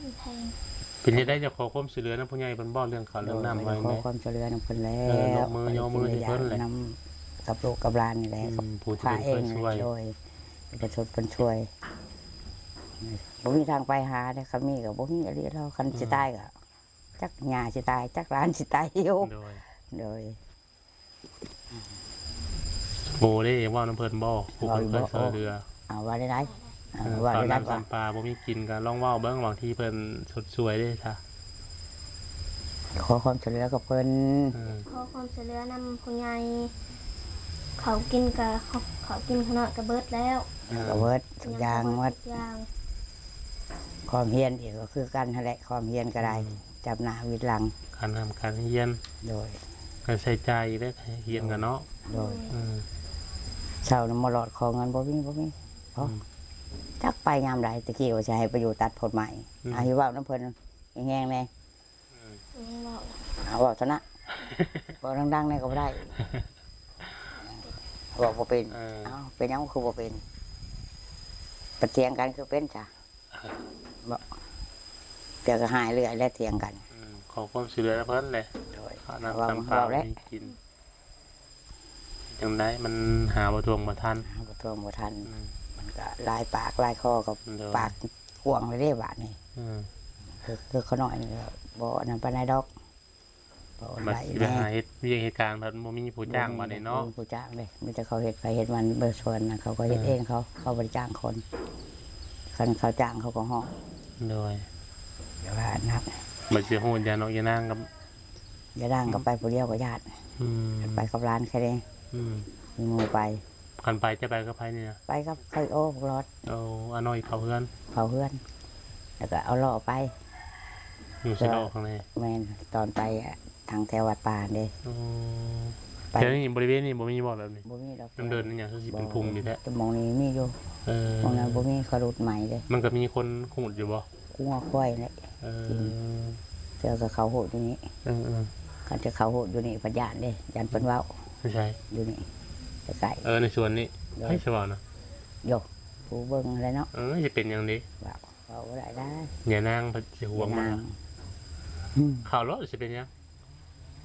ມັນແພງ ເປັນຈັ່ງໃດ ຢາກຂໍຄວາມຊ່ວຍເຫຼືອນຳຜູ້ໃຫຍ່ເພິ່ນບໍ່ ເລື່ອງເຂົ້າເລື່ອງນ້ຳ ເອີ ວ່າແນວໃດ ຂໍຄວາມຊ່ວຍເຫຼືອນຳເພິ່ນແລ້ວ ເອີ ຍົກມື ຍົກມືໃຫ້ເພິ່ນແຫຼະ ນຳກັບລູກກັບຫຼານນີ້ແຫຼະ ອືມ ຜູ້ທີ່ເປັນຄົນຊ່ວຍ ເອີ ເປັນຄົນຊ່ວຍ ບໍ່ມີທາງໄປຫາເດ້ ຄັນມີກໍບໍ່ມີອີ່ຫຼີແລ້ວ ຄັນ ອືມ ຊິຕາຍກໍ ຈັກຍ່າຊິຕາຍ ຈັກຫຼານຊິຕາຍຢູ່ ໂດຍ ໂດຍ ໂອ້ ເດ້ ເວົ້ານຳເພິ່ນບໍ່ ຜູ້ເພິ່ນເຄີຍຊ່ວຍເຫຼືອ ເອີ ເວົ້າໄດ້ ເອີ ເວົ້າໄດ້ ເອີ ເວົ້າໄດ້ ຂ້າວນ້ຳຊຳປາບໍ່ມີກິນ ກໍລອງເວົ້າເບິ່ງ ບາງທີເພິ່ນຊົດຊ່ວຍເດ້ຊະ ຂໍຄວາມຊ່ວຍເຫຼືອກັບເພິ່ນ ເອີ ຂໍຄວາມຊ່ວຍເຫຼືອນຳຜູ້ໃຫຍ່ ເຂົ້າກິນກໍ ເຂົ້າກິນຂ້າງນອກກໍເບິດແລ້ວ ເອີ ກໍເບິດທຸກຢ່າງໝົດ ທຸກຢ່າງ ຄວາມຮຽນອີກກໍຄືກັນຫັ້ນແຫຼະ ຄວາມຮຽນກໍໄດ້ ອືມ ຈັບໜ້າວິດຫຼັງ ການຮ່ຳການຮຽນ ໂດຍ ການໃຊ້ຈ່າຍອີກເດ້ ຮຽນກັນເນາະ ໂດຍ ອືມ ເຊົ້ານຳມາຫຼອດຂໍເງິນ ບໍ່ມີ ບໍ່ມີ ພໍ ອືມ ຈັກໄປຍາມໃດ ແຕ່ກີ້ວ່າຊິໃຫ້ໄປຢູ່ຕັດຜົນໄມ້ ອືມ ອາ ຊິເວົ້ານຳເພິ່ນແຮງໆແດ່ ອືມ ຍັງເວົ້າ ອາ ເວົ້າຊະນະ ເວົ້າດັງໆແດ່ກໍບໍ່ໄດ້ ເວົ້າບໍ່ເປັນ ເອີ ເອົ້າ ເປັນຫຍັງຄືບໍ່ເປັນ ປະທຽງກັນຄືເປັນຊະ ບໍ່ ເຈົ້າກໍຫາຍເລື່ອຍແລ້ວ ຖຽງກັນ ອືມ ຂໍຄວາມຊ່ວຍເຫຼືອນຳເພິ່ນແຫຼະ ໂດຍ ຂ້າວນ້ຳຊຳປາ ເວົ້າແຫຼະ ມີກິນ ຈັ່ງໃດ ມັນຫາບໍ່ຖ້ວງບໍ່ທັນ ຫາບໍ່ຖ້ວງບໍ່ທັນ ອືມ ມັນກໍຫຼາຍປາກຫຼາຍຄໍ ກໍ ໂດຍ ປາກກວ້າງເລີຍເດ້ບາດນີ້ ອືມ ຄື ຄືຂ້ານ້ອຍນີ້ກໍບໍ່ອັນນັ້ນປານໃດດອກ ພໍໄດ້ແດ່ ແລ້ວຊິໄປຫາເຮັດວຽກເຮັດການ ພັດບໍ່ມີຜູ້ຈ້າງ ບໍ່ມີ ບາດນີ້ເນາະ ບໍ່ມີຜູ້ຈ້າງເດ້ ມີແຕ່ເຂົາເຮັດໄປເຮັດມັນ ເບິ່ງສວນນະ ເຂົາກໍເຮັດ ເອີ ເອງ ເຂົາ ເຂົາບໍ່ໄດ້ຈ້າງຄົນ ຄັນເຂົາຈ້າງເຂົາກໍຮ້ອງ ໂດຍ ແຕ່ວ່ານັ້ນ ບັດຊິຮູ້ ຢ້ານອອກ ຢ້ານນາງກັບ ຢ້ານນາງກໍໄປຜູ້ດຽວກໍຢ້ານ ອືມ ໄປກັບຫຼານແຄ່ນີ້ ອືມ ມີໝູ່ໄປ ຄັນໄປຈະໄປກັບໃຜນີ້ນະ? ໄປກັບໄຄໂອ ພວກຫຼອດ ໂອ້ ອານ້ອຍເຝົ້າເຮືອນ ເຝົ້າເຮືອນ ແລ້ວກໍເອົາລໍ້ໄປ ຢູ່ໃສເນາະ ຂ້າງໃນ ແມ່ນ ຕອນໄປທາງແຖວວັດປ່າຫັ້ນເດ້ ໂອ້ ໄປ ແຖວນີ້ ບໍລິເວນນີ້ບໍ່ມີບໍ່ແບບນີ້? ບໍ່ມີດອກ ນ້ຳເດີນນີ້ຫຍັງຄືຊິເປັນ ບໍ່ ພຸ່ງຢູ່ແທ້ ແຕ່ໝ່ອງນີ້ມີຢູ່ ເອີ ໝ່ອງນັ້ນບໍ່ມີ ເຂົາຫຼຸດໃໝ່ເດ້ ມັນກໍມີຄົນຮູດຢູ່ບໍ່? ງົວຄວາຍແຫຼະ ເອີ ເທື່ອກໍເຂົາຮູດຢູ່ນີ້ ເອີໆ ຄັນຈະເຂົາຮູດຢູ່ນີ້ພັດຢ້ານເດ້ ຢ້ານເພິ່ນເວົ້າ ຢູ່ໃສ? ຢູ່ນີ້ ໃກ້ໆ ເອີ ໃນສວນນີ້. ໂດຍ. ໃຜຊິເວົ້ານະ? ໂຢ ຜູ້ເບິ່ງຫັ້ນແຫຼະເນາະ. ເອີ ຊິເປັນຫຍັງເດ? ເວົ້າ ເວົ້າບໍ່ໄດ້ດາ. ຍານາງເພິ່ນຊິຫວງ ຍານາງ ອືມ ເຂົ້າໂລດ ຊິເປັນຫຍັງ?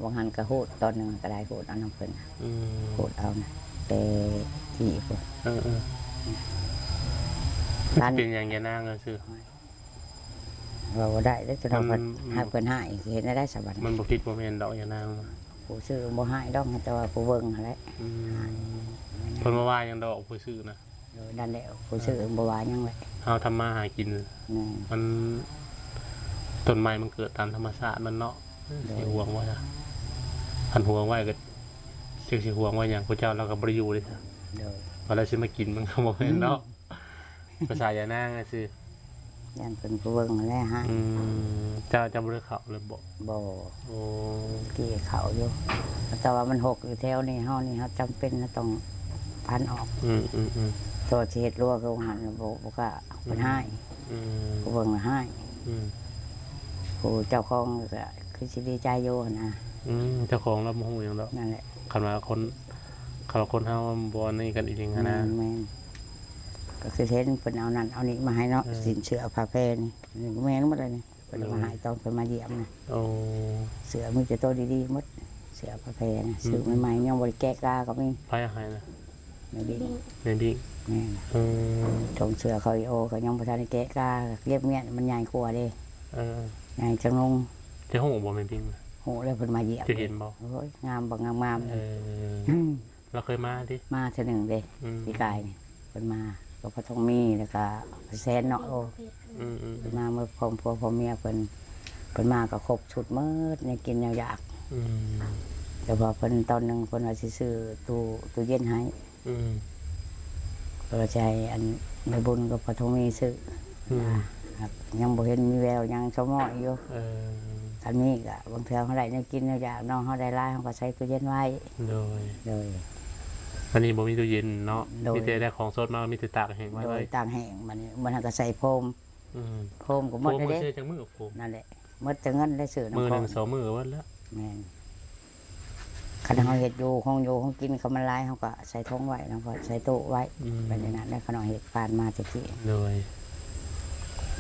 ວ່າງຫັ້ນກໍຮູດຕອນໜຶ່ງກໍໄດ້ ຮູດເອົານຳເພິ່ນ. ອືມ ຮູດເອົານະ ແຕ່ທີ່ພຸ້ນ. ເອີໆ ມັນເປັນຫຍັງຍານາງ? ເອີ ຊື່ ເວົ້າບໍ່ໄດ້ເດ້ ຈະຕ້ອງ ມັນ ເພິ່ນ ໃຫ້ເພິ່ນໃຫ້ ຊິເຮັດແນວໃດຊະບັດນີ້? ມັນບໍ່ຜິດບໍ່ແມ່ນດອກ ຍານາງ ຜູ້ຊື້ບໍ່ໃຫ້ດອກ ແຕ່ວ່າຜູ້ເບິ່ງຫັ້ນແຫຼະ. ອືມ ໃຫ້ ເພິ່ນບໍ່ວ່າຫຍັງດອກ ຜູ້ຊື້ນະ. ເອີ ນັ້ນແຫຼະ ຜູ້ຊື້ບໍ່ວ່າຫຍັງແຫຼະ ເຮົາທຳມາຫາກິນ. ແມ່ນ ມັນ ຕົ້ນໄມ້ມັນເກີດຕາມທຳມະຊາດມັນເນາະ. ໂດຍ. ຊິຫວງໄວ້ ຄັນຫວງໄວ້ກໍ ຈັກຊິຫວງໄວ້ຫຍັງ ຜູ້ເຈົ້າລາວກໍບໍ່ໄດ້ຢູ່ເດ້. ໂດຍ. ວ່າລາວຊິມາກິນມັນກໍບໍ່ແມ່ນເນາະ. ອືມ ພາສາຍານາງຊື່ ຢ້ານເພິ່ນຜູ້ເບິ່ງຫັ້ນແຫຼະໃຫ້. ອືມ ເຈົ້າ ເຈົ້າບໍ່ໄດ້ເຂົ້າເລີຍບໍ? ບໍ່. ໂອ້ ກີ້ເຂົ້າຢູ່ ແຕ່ວ່າມັນຮົກຢູ່ແຖວນີ້ ເຮົານີ້ເຮົາຈຳເປັນ ເຮົາຕ້ອງພັນອອກ. ອືມໆໆ ແຕ່ວ່າຊິເຮັດຮົ້ວຄືວ່າຫັ້ນ ບໍ່ ບໍ່ກ້າ ເພິ່ນ ອືມ ຮ້າຍ. ອືມ ຜູ້ເບິ່ງລະຮ້າຍ. ອືມ ຜູ້ເຈົ້າຂອງກໍຄືຊິດີໃຈຢູ່ຫັ້ນນະ. ອືມ ເຈົ້າຂອງລາວບໍ່ຮູ້ຫຍັງດອກ. ນັ້ນແຫຼະ ຄັນວ່າຄົນ ຄັນວ່າຄົນເຮົາບໍ່ອັນນີ້ກັນອີ່ຫຼີຫັ້ນນະ. ແມ່ນໆ ກໍຄືເຫັນເພິ່ນເອົານັ້ນເອົານີ້ມາໃຫ້ເນາະ. ເອີ ສິ້ນເສື້ອຜ້າແພນີ້ ນີ້ກໍແມ່ນໝົດເລີຍນີ້ ເພິ່ນເອົາມາໃຫ້ ໂດຍ ຕອນເພິ່ນມາຢ້ຽມນະ. ໂອ້ ເສື້ອມີແຕ່ໂຕດີໆໝົດ ເສື້ອໃໝ່ໆ ອືມ ຊື້ໃໝ່ໆ ຍັງບໍ່ໄດ້ແກະກາກໍມີ. ໃຜເອົາໃຫ້ນະ? ແມ່ບິ້ງ. ແມ່ບິ້ງ. ແມ່ນ. ເອີ ຖົງເສື້ອເຂົາອີໂອ ກໍຍັງບໍ່ທັນໄດ້ແກະກາ ເກັບມ້ຽນມັນໃຫຍ່ກວ່າເດ້. ເອີ ໃຫຍ່ຈັງນຸ່ງ. ເຈົ້າຮູ້ບໍ່ແມ່ບິ້ງນະ? ຮູ້ແລ້ວ ເພິ່ນມາຢ້ຽມ. ເຈົ້າເຫັນບໍ່? ໂອ້ຍ ງາມບັກງາມໆ. ເອີ ອືມ ລາວເຄີຍມາຕິ? ມາເທື່ອໜຶ່ງເດ້. ອືມ ປີກາຍນີ້ເພິ່ນມາກັບພໍ່ທອງມີ ແລ້ວກໍພໍ່ແຊນເນາະ. ໂອ້ ອືມໆ ເພິ່ນມາເມື່ອພ້ອມຜົວພ້ອມເມຍເພິ່ນ ເພິ່ນມາກໍຄົບຊຸດໝົດ ແນວກິນແນວຢາກ. ອືມ ແຕ່ວ່າເພິ່ນຕອນໜຶ່ງເພິ່ນວ່າຊິຊື້ຕູ້ ຕູ້ເຢັນໃຫ້. ອືມ ກໍຈະໃຫ້ອັນແມ່ບຸນກັບພໍ່ທອງມີຊື້. ອືມ ນະ ຍັງບໍ່ເຫັນມີແວວຫຍັງຊະໝໍ້ຢູ່. ເອີ ຄັນມີກໍບາງເທື່ອເຮົາໄດ້ແນວກິນແນວຢາກເນາະ ເຮົາໄດ້ຫຼາຍເຮົາກໍໃສ່ຕູ້ເຢັນໄວ້. ໂດຍ ໂດຍ. ອັນນີ້ບໍ່ມີຕູ້ເຢັນເນາະ. ໂດຍ. ມີແຕ່ໄດ້ຂອງສົດມາ ມີແຕ່ຕາກແຫ້ງໄວ້. ໂດຍ ຕາກແຫ້ງ ບັດນີ້ມັນກໍໃສ່ໂຟມ. ອືມ ໂຟມກໍໝົດແລ້ວເດ້. ໂຟມເຮົາຊື້ຈັກມື້ໂຟມ? ນັ້ນແຫຼະ ໝົດແຕ່ເງິນໄດ້ຊື້ນຳ. ມື້ໜຶ່ງສອງມື້ກໍເບິດແລ້ວ. ແມ່ນ. ຄັນເຮົາເຮັດຢູ່ ຂອງຢູ່ຂອງກິນ ຄັນມັນຫຼາຍ ເຮົາກໍໃສ່ຖົງໄວ້ ແລ້ວກໍໃສ່ຕູ້ໄວ້. ອືມ ເປັນແນວນັ້ນແຫຼະ ຂະນ້ອຍເຮັດຜ່ານມາແຕ່ກີ້. ໂດຍ.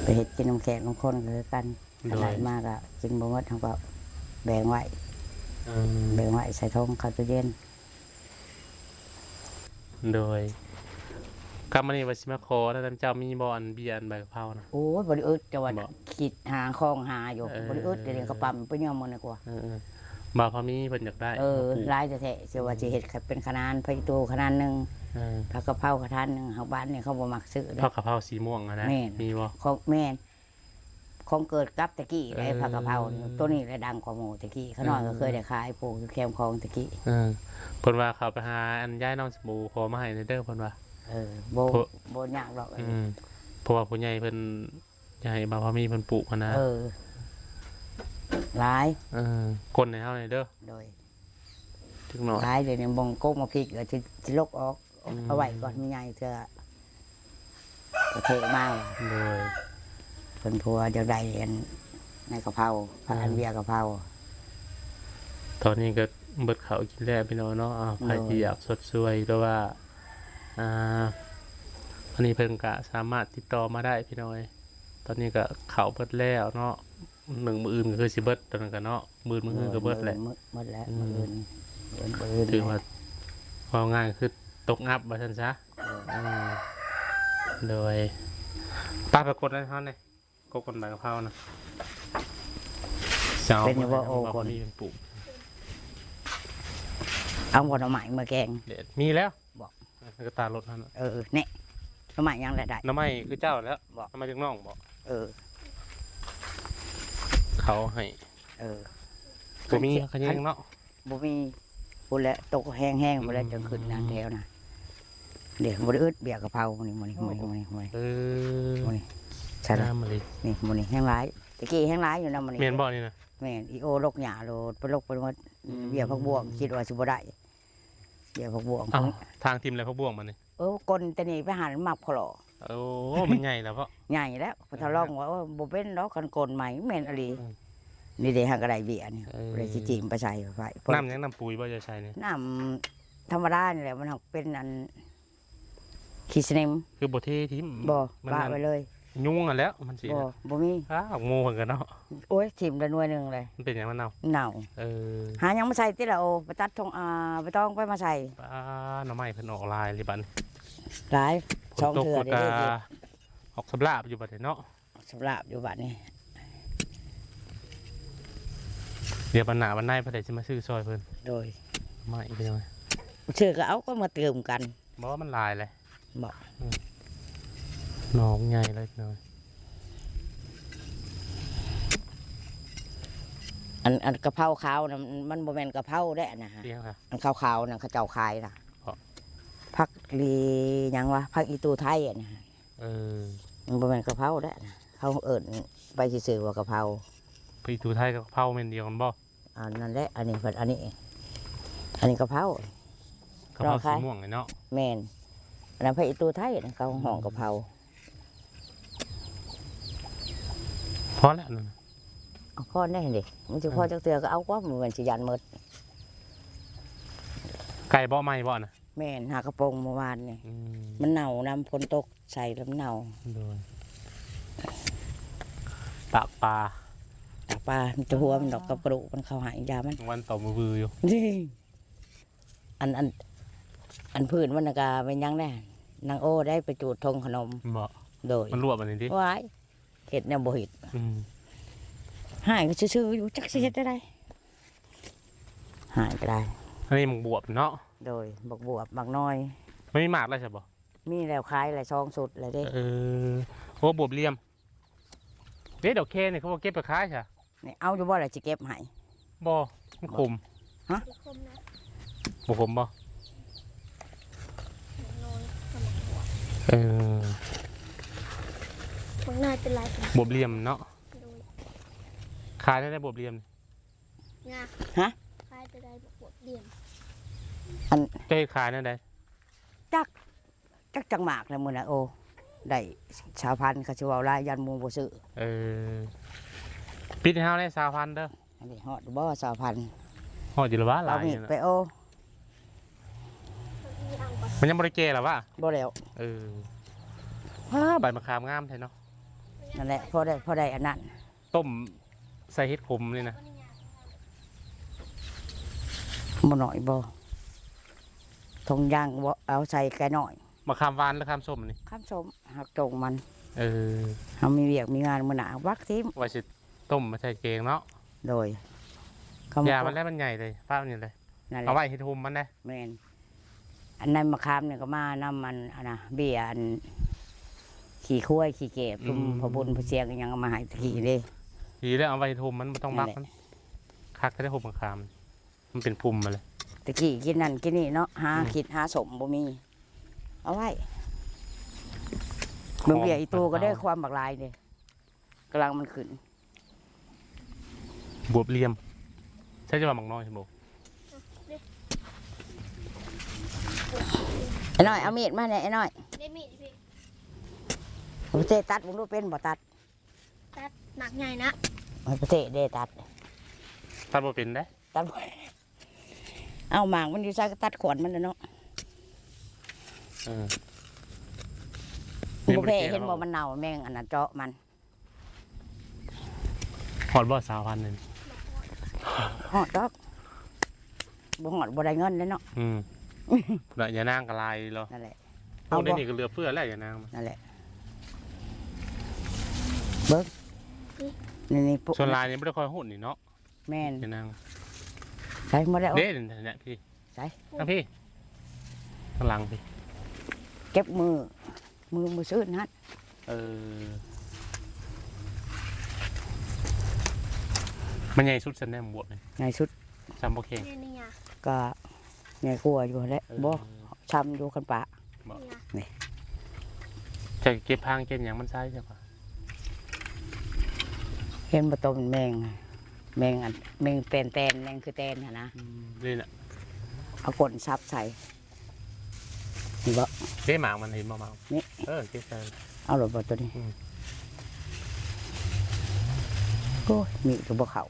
ໄປເຮັດກິນນຳແຂກນຳຄົນກໍຄືກັນ. ໂດຍ. ຄັນໄດ້ມາກໍກິນບໍ່ໝົດ ເຮົາກໍແບ່ງໄວ້. ອືມ ແບ່ງໄວ້ໃສ່ຖົງເຂົ້າຕູ້ເຢັນ. ໂດຍ. ກັບມື້ນີ້ວ່າຊິມາຂໍນຳເຈົ້າ ມີບໍ່ ອັນເບ້ຍ ອັນໃບກະເພົານະ? ໂອ້ຍ ບໍ່ໄດ້ອຶດ ແຕ່ວ່າ ບໍ່ ຄິດຫາຄອງຫາຢູ່. ເອີ ບໍ່ໄດ້ອຶດ ດຽວນີ້ກໍປ້ຳໄປຍາມມື້ນີ້ກວ່າ. ເອີໆ ບ່າວພາມີເພິ່ນຢາກໄດ້. ເອີ ຫຼາຍແທ້ໆ ຊິວ່າ ອືມ ຊິເຮັດເປັນຂະໜານ ຜັກອີ່ຕູຂະໜານໜຶ່ງ. ເອີ ຜັກກະເພົາຂະໜານໜຶ່ງ. ຫາກບ້ານນີ້ເຂົາບໍ່ມັກຊື້ເດ້ ຜັກກະເພົາສີມ່ວງຫັ້ນນະ. ແມ່ນ. ມີບໍ່? ຂອງ ແມ່ນ. ຂອງເກີດກັບແຕ່ກີ້ໃດ. ເອີ ຜັກກະເພົານີ້ ໂຕນີ້ແຫຼະດັງກວ່າໝູ່ແຕ່ກີ້. ຂະນ້ອຍກໍເຄີຍໄດ້ຂາຍ ປູກຢູ່ແຄມຂອງແຕ່ກີ້. ເອີ ເພິ່ນວ່າເຂົາໄປຫາອັນຍາຍນ້ອງສະບູ ຂໍມາໃຫ້ແດ່ເດີເພິ່ນວ່າ. ເອີ ບໍ່ ບໍ່ຍາກດອກ. ອືມ ເພາະວ່າຜູ້ໃຫຍ່ເພິ່ນຢາກໃຫ້ບ່າວພາມີເພິ່ນປູກຫັ້ນນະ. ເອີ ຫຼາຍ. ເອີ ກົ້ນໃຫ້ເຮົາແດ່ເດີ. ໂດຍ. ຈັກໜ້ອຍ ຫຼາຍ ດຽວນີ້ບໍ່ກົກໝາກພິກ ຊິ ຊິຫຼົກອອກ. ອືມ ເອົາໄວ້ກ່ອນ ມັນໃຫຍ່ເທື່ອກໍເທມາ. ໂດຍ. ເພິ່ນຜົວຢາກໄດ້ອັນໃນກະເພົາ ອືມ ອັນເບ້ຍກະເພົາ. ຕອນນີ້ກໍເບິດເຂົ້າກິນແລ້ວພີ່ນ້ອງເນາະ. ເອົາ ໃຜ ໂດຍ ທີ່ຢາກຊົດຊ່ວຍ ຫຼືວ່າ ອ່າ ອັນນີ້ເພິ່ນກໍສາມາດຕິດຕໍ່ມາໄດ້ພີ່ນ້ອງເອີຍ. ຕອນນີ້ກໍເຂົ້າເບິດແລ້ວເນາະ ໜຶ່ງມື້ອື່ນກໍຄືຊິເບິດຕອນນັ້ນກໍເນາະ. ມື້ອື່ນ ມື້ອື່ນກໍເບິດແຫຼະ. ໂດຍ ມື້ອື່ນໝົດແລ້ວ. ອືມ ມື້ອື່ນ ມື້ອື່ນ ມື້ອື່ນ ຖືວ່າ ເວົ້າງ່າຍຄືຕົກອັບວ່າຊັ້ນຊະ. ເອີ ອືມ ໂດຍ. ໄປ ໄປກົດໃຫ້ເຮົາແດ່ ກົດ ກົດໃບກະເພົານະ. ເຈົ້າ ເປັນຢູ່ບໍ່? ໂອ້ ບໍ່ມີເປັນປູກ. ເອົາບໍ່ໜໍ່ໄມ້ມາແກງ? ແດດມີແລ້ວ. ບໍ່ ໃນກະຕ່າລົດຫັ້ນນະ. ເອີ ນີ້ ໜໍ່ໄມ້ຫຍັງລະໄດ້? ໜໍ່ໄມ້ຄືເຈົ້າແລ້ວ. ບໍ່ ໜໍ່ໄມ້ຈັກໜ້ອງບໍ່? ເອີ ເຂົາໃຫ້. ເອີ ບໍ່ມີຂະແຍງເນາະ. ບໍ່ມີ. ພຸ້ນແຫຼະ ຕົກແຮງໆ ພຸ້ນແຫຼະ. ອືມ ຈັ່ງຂຶ້ນນະແຖວນະ. ເດ້ ບໍ່ໄດ້ອຶດເບ້ຍກະເພົາມື້ນີ້ ມື້ນີ້ ມື້ນີ້ ມື້ນີ້ ມື້ນີ້. ເອີ ມື້ນີ້ ໃຊ່ລະ ງາມອີ່ຫຼີ. ນີ້ ມື້ນີ້ແຮງຫຼາຍ ແຕ່ກີ້ແຮງຫຼາຍຢູ່ນະມື້ນີ້. ແມ່ນບໍ່ນີ້ນະ? ແມ່ນ. ອີໂອລົກຫຍ້າໂລດ ໄປລົກໄປໝົດ. ອືມ ເບ້ຍຜັກບວງ ຄິດວ່າຊິບໍ່ໄດ້. ເບ້ຍຜັກບວງ. ເອົ້າ ທາງຖິ້ມແລ້ວຜັກບວງບັດນີ້. ເອີ ກົ້ນແຕ່ນີ້ໄປຫາມັກພໍລໍ. ໂອ້ ມັນໃຫຍ່ແລ້ວເພາະ ໃຫຍ່ແລ້ວ. ເອີ ພໍ່ທະລອງວ່າ ໂອ້ ບໍ່ເປັນດອກ ຄັນກົ້ນໃໝ່. ແມ່ນອີ່ຫຼີ. ອືມ ນີ້ເດ້ ຫາກໍໄດ້ເບ້ຍນີ້ ເອີ ບໍ່ໄດ້ຊິຈິ້ມໄປໃສ່ໄວ້. ນ້ຳຫຍັງ? ນ້ຳປຸ໋ຍບໍ່ ຈະໃສ່ນີ້? ນ້ຳທຳມະດານີ້ແຫຼະ ມັນຫາກເປັນອັນ ຂີ້ສະໜິມ. ຄືບໍ່ເທຖິ້ມ? ບໍ່ ປະໄວ້ເລີຍ. ຍຸງຫັ້ນແຫຼ້ວມັນຊິ ບໍ່ ບໍ່ມີ. ອ້າວ ໝູເພິ່ນກໍເນາະ. ໂອ້ຍ ຖິ້ມໄດ້ໜ່ວຍໜຶ່ງເລີຍ. ມັນເປັນຫຍັງ? ມັນເນົ່າ. ເນົ່າ. ເອີ ຫາຫຍັງມາໃສ່ຕິລະ. ໂອ້ ໄປຕັດທົ່ງ ອ່າ ໃບຕອງໄປມາໃສ່. ປ້າ ໜໍ່ໄມ້ເພິ່ນອອກຫຼາຍເລີຍບັດນີ້. ຫຼາຍ ສອງເທື່ອເດ້. ອອກສຳລາບຢູ່ບັດນີ້ເນາະ. ສຳລາບຢູ່ບັດນີ້. ດຽວບັດໜ້າບັດໃນຜູ້ໃດຊິມາຊື້ຊ່ອຍເພິ່ນ. ໂດຍ ໄມ້ພີ່ນ້ອງ ຊື້ກໍເອົາ ກໍມາຕື່ມກັນ. ບໍ່ ມັນຫຼາຍເລີຍ. ບໍ່ ອືມ ໜໍ່ໃຫຍ່ເລີຍພີ່ນ້ອງ. ອັນ ອັນກະເພົາຂາວນະ ມັນບໍ່ແມ່ນກະເພົາເດ້ນະ. ອີຫຍັງຄະ? ອັນຂາວໆນະ ເຂົາເຈົ້າຂາຍນະ. ເພາະ ຜັກລີຫຍັງວະ ຜັກອີຕູໄທນະ. ເອີ ມັນບໍ່ແມ່ນກະເພົາເດ້ ເຮົາເອີ້ນໄປຊື່ໆວ່າກະເພົາ. ຜັກອີຕູໄທກັບກະເພົາແມ່ນດຽວກັນບໍ່? ອັນນັ້ນແຫຼະ ອັນນີ້ເພິ່ນ ອັນນີ້ ອັນນີ້ກະເພົາ. ກະເພົາສີມ່ວງນີ້ເນາະ. ແມ່ນ ອັນນັ້ນຜັກອີຕູໄທ ເຂົາຮ້ອງກະເພົາ. ພໍແລ້ວນັ້ນ ເອົາພໍແນ່ເດ້. ມັນຊິພໍ ເອີ ຈັກເທື່ອກໍເອົາກວ່າ ມັນຊິຢ້ານໝົດ. ໄກ່ບໍ່ ໄມ້ບໍ່ນະ? ແມ່ນ ຫາກະໂປງມື້ວານນີ້. ອືມ ມັນເນົ່ານຳ ຝົນຕົກໃສ່ແລ້ວມັນເນົ່າ. ໂດຍ ຕາກປາ ຕາກປາ ມີແຕ່ຫົວມັນດອກກັບກະດູກມັນ ເຂົາໃຫ້ຢາມັນ. ວັນຕໍ່ມືວືຢູ່. ອັນ ອັນ ອັນພື້ນມັນນະກະແມ່ນຫຍັງແດ່ ນາງໂອໄດ້ໄປຈູດຖົງຂະໜົມ. ບໍ່ ໂດຍ ມັນລວກອັນນີ້ຕິ. ວ້າຍ ເຮັດແນວບໍ່ເຮັດ. ອືມ ຫາຍກໍຊື່ໆຢູ່ ຈັກຊິເຮັດແນວໃດ. ຫາຍກໍໄດ້. ອັນນີ້ໝາກບວບເນາະ. ໂດຍ ໝາກບວບ ໝາກນ້ອຍ. ມັນມີໝາກແລ້ວໃຊ່ບໍ່? ມີແລ້ວ ຂາຍຫຼາຍ ສອງຊຸດແລ້ວເດ້. ເອີ ໂອ້ ບວບຫຼ່ຽມເດ້. ດອກແຄນີ້ເຂົາບໍ່ເກັບໄປຂາຍຊະ? ນີ້ເອົາຢູ່ບໍ່ລະ ຊິເກັບໃຫ້. ບໍ່ ມັນຂົມ. ຮະ? ບໍ່ຂົມນະ. ບໍ່ຂົມບໍ່? ເອີ ບັກນ້ອຍເປັນຫຼາຍ ບວບຫຼ່ຽມເນາະ. ໂດຍ ຂາຍໄດ້ບວບຫຼ່ຽມ. ງາ ຮະ? ຂາຍໄດ້ບວບຫຼ່ຽມ. ອັນ ເຈົ້າເຮັດຂາຍແນວໃດ? ຈັກ ຈັກຈັກໝາກແລ້ວມື້ນະ. ໂອ້ ໄດ້ຊາວພັນ ເຂົາຊິເວົ້າຫຼາຍ ຢ້ານໝູ່ບໍ່ຊື້. ເອີ ປິດໃຫ້ເຮົາແດ່ຊາວພັນເດີ. ອັນນີ້ຮອດບໍ່ຊາວພັນ? ຮອດຢູ່ລະຫວາ. ຫຼາຍຢູ່ນະ ໄປໂອ. ມັນຍັງບໍ່ໄດ້ແກ່ລະຫວາ? ບໍ່ແລ້ວ. ເອີ ວ້າ ໃບມະຂາມງາມແທ້ເນາະ. ນັ້ນແຫຼະ ພໍໄດ້ ພໍໄດ້ອັນນັ້ນ. ຕົ້ມໃສ່ເຫັດຂົມນີ້ນະ. ບໍ່ໜ້ອຍບໍ່? ຖົງຢາງບໍ່ ເອົາໃສ່ໄກ່ນ້ອຍ. ມະຂາມຫວານຫຼືຂາມສົ້ມນີ້? ຂາມສົ້ມ ຫັກຕົງມັນ. ເອີ ເຮົາມີວຽກມີງານມື້ໜ້າວັກຖິ້ມ. ວ່າຊິຕົ້ມມາໃສ່ແກງເນາະ. ໂດຍ ຢາມັນແລ້ວ ມັນໃຫຍ່ເລີຍ ປ້າມັນນີ້ເລີຍ. ນັ້ນແຫຼະ ເອົາໄວ້ເຮັດໂຮມມັນໄດ໋. ແມ່ນ ອັນນັ້ນມະຂາມນີ້ກໍມານຳອັນ ອັນນະ ເບ້ຍ ອັນຂີ້ຄວາຍຂີ້ແກບ ອືມ ຊຸມພໍ່ບຸນພໍ່ສຽງອີຫຍັງເອົາມາໃຫ້ຕະກີ້ເດ້. ດີແລ້ວ ເອົາໄວ້ເຮັດໂຮມມັນ ບໍ່ຕ້ອງບັກມັນ. ຄັກແທ້ ໂຮມມະຂາມ ມັນເປັນພຸມມາເລີຍ. ຕະກີ້ກິນນັ້ນກິນນີ້ເນາະ ຫາ ອືມ ຄິດຫາສົ້ມບໍ່ມີ ເອົາໄວ້. ເບິ່ງເບ້ຍອີໂຕກໍໄດ້ຄວາມບັກຫຼາຍເດ້ ກຳລັງມັນຂຶ້ນ. ບວບຫຼ່ຽມ ໃຊ້ຈະວ່າໝາກນ້ອຍບໍ່? ອ້າຍນ້ອຍ ເອົາມີດມາແດ່ ອ້າຍນ້ອຍ. ເດ້ມີດຢູ່ພີ້. ປະເທດຕັດເບິ່ງດູ ເປັນບໍ່ຕັດ? ຕັດໝາກໃຫຍ່ນະ. ປະເທດເດ້ຕັດ. ຕັດບໍ່ເປັນເດ້. ຕັດບໍ່ ເອົາໝາກມັນຢູ່ໃສ ກໍຕັດຂອນມັນແຫຼະເນາະ. ເອີ ບໍ່ແພ້ ເຫັນບໍ່ ມັນເນົ່າ ແມງອັນນັ້ນເຈາະມັນ. ຮອດບໍ່ຊາວພັນນີ້? ຮອດດອກ ບໍ່ຮອດບໍ່ໄດ້ເງິນເດ້ເນາະ. ອືມ ພຸ້ນນະ ຢານາງກໍຫຼາຍເນາະ. ນັ້ນແຫຼະ ໂອ້ ເອົາບໍ່ ດຽວນີ້ກໍເຫຼືອເຟືອແລ້ວ ຢານາງ. ນັ້ນແຫຼະ ເບິ່ງ ນີ້ ນີ້ ສ່ວນຫຼາຍນີ້ບໍ່ໄດ້ຄ່ອຍຮຸ້ນນີ້ເນາະ. ແມ່ນ ຢານາງ ໃສ່ໝົດແລ້ວ. ເດ້ ນັ້ນແຫຼະ ພີ້ ໃສ່ ທາງພີ້ ທາງຫຼັງພີ້ ເກັບມື້ ມື້ ມື້ຊືນຫັ້ນ. ເອີ ມັນໃຫຍ່ສຸດຊັ້ນແດ່ ບວບນີ້ ໃຫຍ່ສຸດ ຊ່ຳບໍ່ແຂງ ໃຫຍ່ນີ້ຫຍັງ ກະໃຫຍ່ກວ່າຢູ່ແຫຼະ. ເອີ ບໍ່ ຊ່ຳຢູ່ຄັນປະ ບໍ່ ນີ້ ຈະເກັບພັງເກັບຫຍັງມັນໃສ່ຊະ ເຫັນບໍ່ ໂຕມັນແມງ ແມງອັນ ແມງແຕນໆ ແມງຄືແຕນຫັ້ນນະ. ອືມ ນີ້ນະ ເອົາກົ້ນສັບໃສ່ ນີ້ບໍ່ ເດ້ ໝາກມັນເຫັນບໍ່ ໝາກນີ້. ເອີ ເກັບໃສ່ ເອົາໂລດບໍ່ໂຕນີ້. ອືມ ໂອ້ຍ ມີດກໍບໍ່ເຂົ້າ.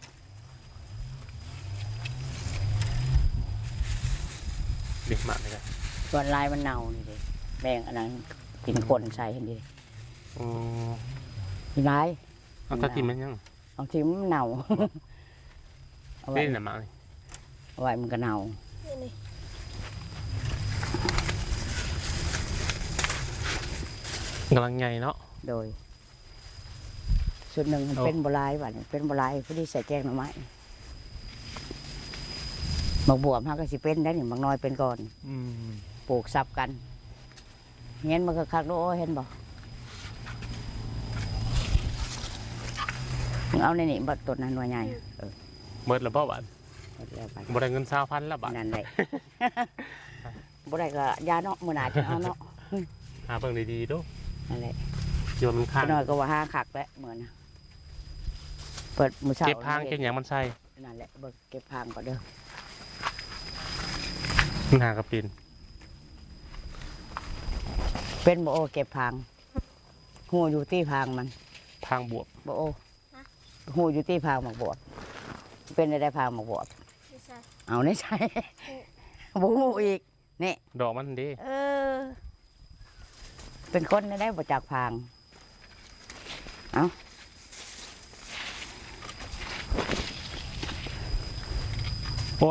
ເດັກໝາກນີ້ແຫຼະ ສ່ວນຫຼາຍມັນເນົ່ານີ້ເດ້ ແບ່ງອັນນັ້ນກິນຄົນໃສ່ຫັ້ນເດ້. ອໍ ຫຼາຍ ເອົາ ເອົາຖິ້ມມັນຫຍັງ? ເອົາຖິ້ມມັນເນົ່າ ເອົາໄວ້ ນີ້ນະໝາກນີ້ ເອົາໄວ້ມັນກໍເນົ່າ ນີ້ ນີ້ ກຳລັງໃຫຍ່ເນາະ. ໂດຍ ຊຸດໜຶ່ງມັນ ໂອ້ ເປັນບໍ່ຫຼາຍ ບາດນີ້ເປັນບໍ່ຫຼາຍ ພໍດີໃສ່ແກງໜໍ່ໄມ້. ໝາກບວບເຮົາກໍຊິເປັນໄດ້ນີ້ ໝາກນ້ອຍເປັນກ່ອນ. ອືມ ປູກສັບກັນ ເຫັນມັນຄັກໆ ໂອ້ຍ ເຫັນບໍ່? ເອົາໃນນີ້ບໍ່ ຕົ້ນນັ້ນໜ່ວຍໃຫຍ່. ເອີ ໝົດແລ້ວບໍ່ບາດ? ໝົດແລ້ວບາດ ບໍ່ໄດ້ເງິນຊາວພັນແລ້ວບາດ. ນັ້ນແຫຼະ ບໍ່ໄດ້ກໍຢ່າເນາະ ມື້ໜ້າຈຶ່ງເອົາເນາະ. ຫາເບິ່ງດີໆ ດູ ນັ້ນແຫຼະ ຢ່າມັນຄ້າງ ນ້ອຍກໍວ່າຫາຄັກແຫຼະ ມື້ນະ ເປີດມື້ເຊົ້າ ເກັບພາງເກັບຫຍັງມັນໃສ່ ນັ້ນແຫຼະ ເບິ່ງເກັບພາງກ່ອນເດີ ມັນຫາກໍເປັນ ເປັນບໍ່ໂອ ເກັບພາງ ຮູ້ຢູ່ຕິພາງມັນ ພາງບວບ ບໍ່ໂອ ຮະ ຮູ້ຢູ່ຕິພາງໝາກບວບ ເປັນໄດ້ພາງໝາກບວບ ຢູ່ໃສ? ເອົາໃນໃສ? ບໍ່ຮູ້ອີກ ນີ້ ດອກມັນເດ້ ເອີ ເປັນຄົນແນວໃດບໍ່ຈັກພາງ. ເອົ້າ ໂອ້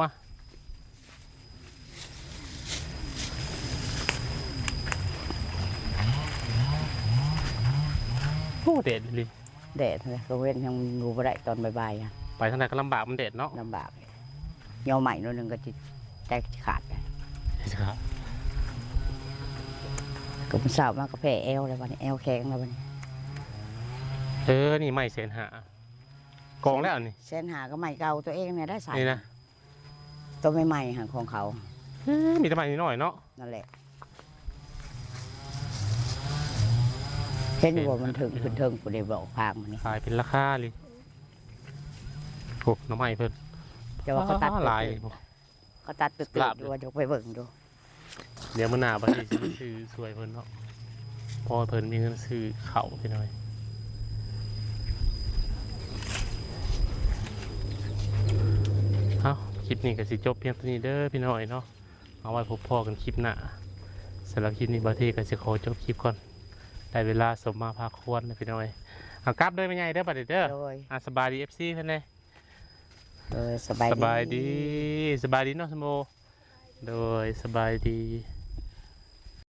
ໂອ້ ແດດອີ່ຫຼີ. ແດດເລີຍ ກາງເວັນຍັງຢູ່ບໍ່ໄດ້ ຕອນບ່າຍໆ ຫັ້ນ ໄປທາງໃດກໍລຳບາກ ມັນແດດເນາະ ລຳບາກ. ຍໍໃໝ່ໜ້ອຍໜຶ່ງກໍຈິ ໃຈຊິຂາດ ໃຈຊິຂາດ ກໍມື້ເຊົ້າມາກໍແພ້ແອວແລ້ວ ບາດນີ້ແອວແຂງແລ້ວ ບາດນີ້. ເອີ ນີ້ໄມ້ແສນຫ້າ ກອງແລ້ວນີ້ ແສນຫ້າ ກໍໄມ້ເກົ່າຕົວເອງນີ້ໄດ້ໃສ່ ນີ້ນະ ຕົວໃໝ່ໆ ຫັ້ນຂອງເຂົາ ເອີ ມີແຕ່ໄມ້ນ້ອຍໆ ເນາະ ນັ້ນແຫຼະ ເຫັນບໍ່ ມັນເຖິງຂຶ້ນເທິງພຸ້ນເດ້ ບອກພາງມັນນີ້ ຂາຍເປັນລາຄາເລີຍ. ໂອ້ ໜໍ່ໄມ້ເພິ່ນ ແຕ່ວ່າເຂົາຕັດ ຫຼາຍ ເຂົາຕັດຕື່ນໆ ຢູ່ ຢາກໄປເບິ່ງຢູ່. ດຽວມື້ໜ້າບັດນີ້ຊິຊື້ຊ່ວຍເພິ່ນເນາະ ພໍເພິ່ນມີເງິນຊື້ເຂົ້າພີ່ນ້ອງ. ເອົ້າ ຄລິບນີ້ກໍຊິຈົບພຽງເທົ່ານີ້ເດີພີ່ນ້ອງເນາະ ເອົາໄວ້ພົບພໍ້ກັນຄລິບໜ້າ. ສຳລັບຄລິບນີ້ບ່າວເທກໍຊິຂໍຈົບຄລິບກ່ອນ ໄດ້ເວລາສົມມາພາຄວນແລ້ວພີ່ນ້ອງ. ເອົາ ກັບເດີແມ່ໃຫຍ່ເດີ ບັດນີ້ເດີ. ໂດຍ ອ່າ ສະບາຍດີ ເອັຟຊີ ເພິ່ນແດ່. ໂດຍ ສະບາຍດີ ສະບາຍດີ ສະບາຍດີເນາະ ສົມໂອ. ໂດຍ ສະບາຍດີ.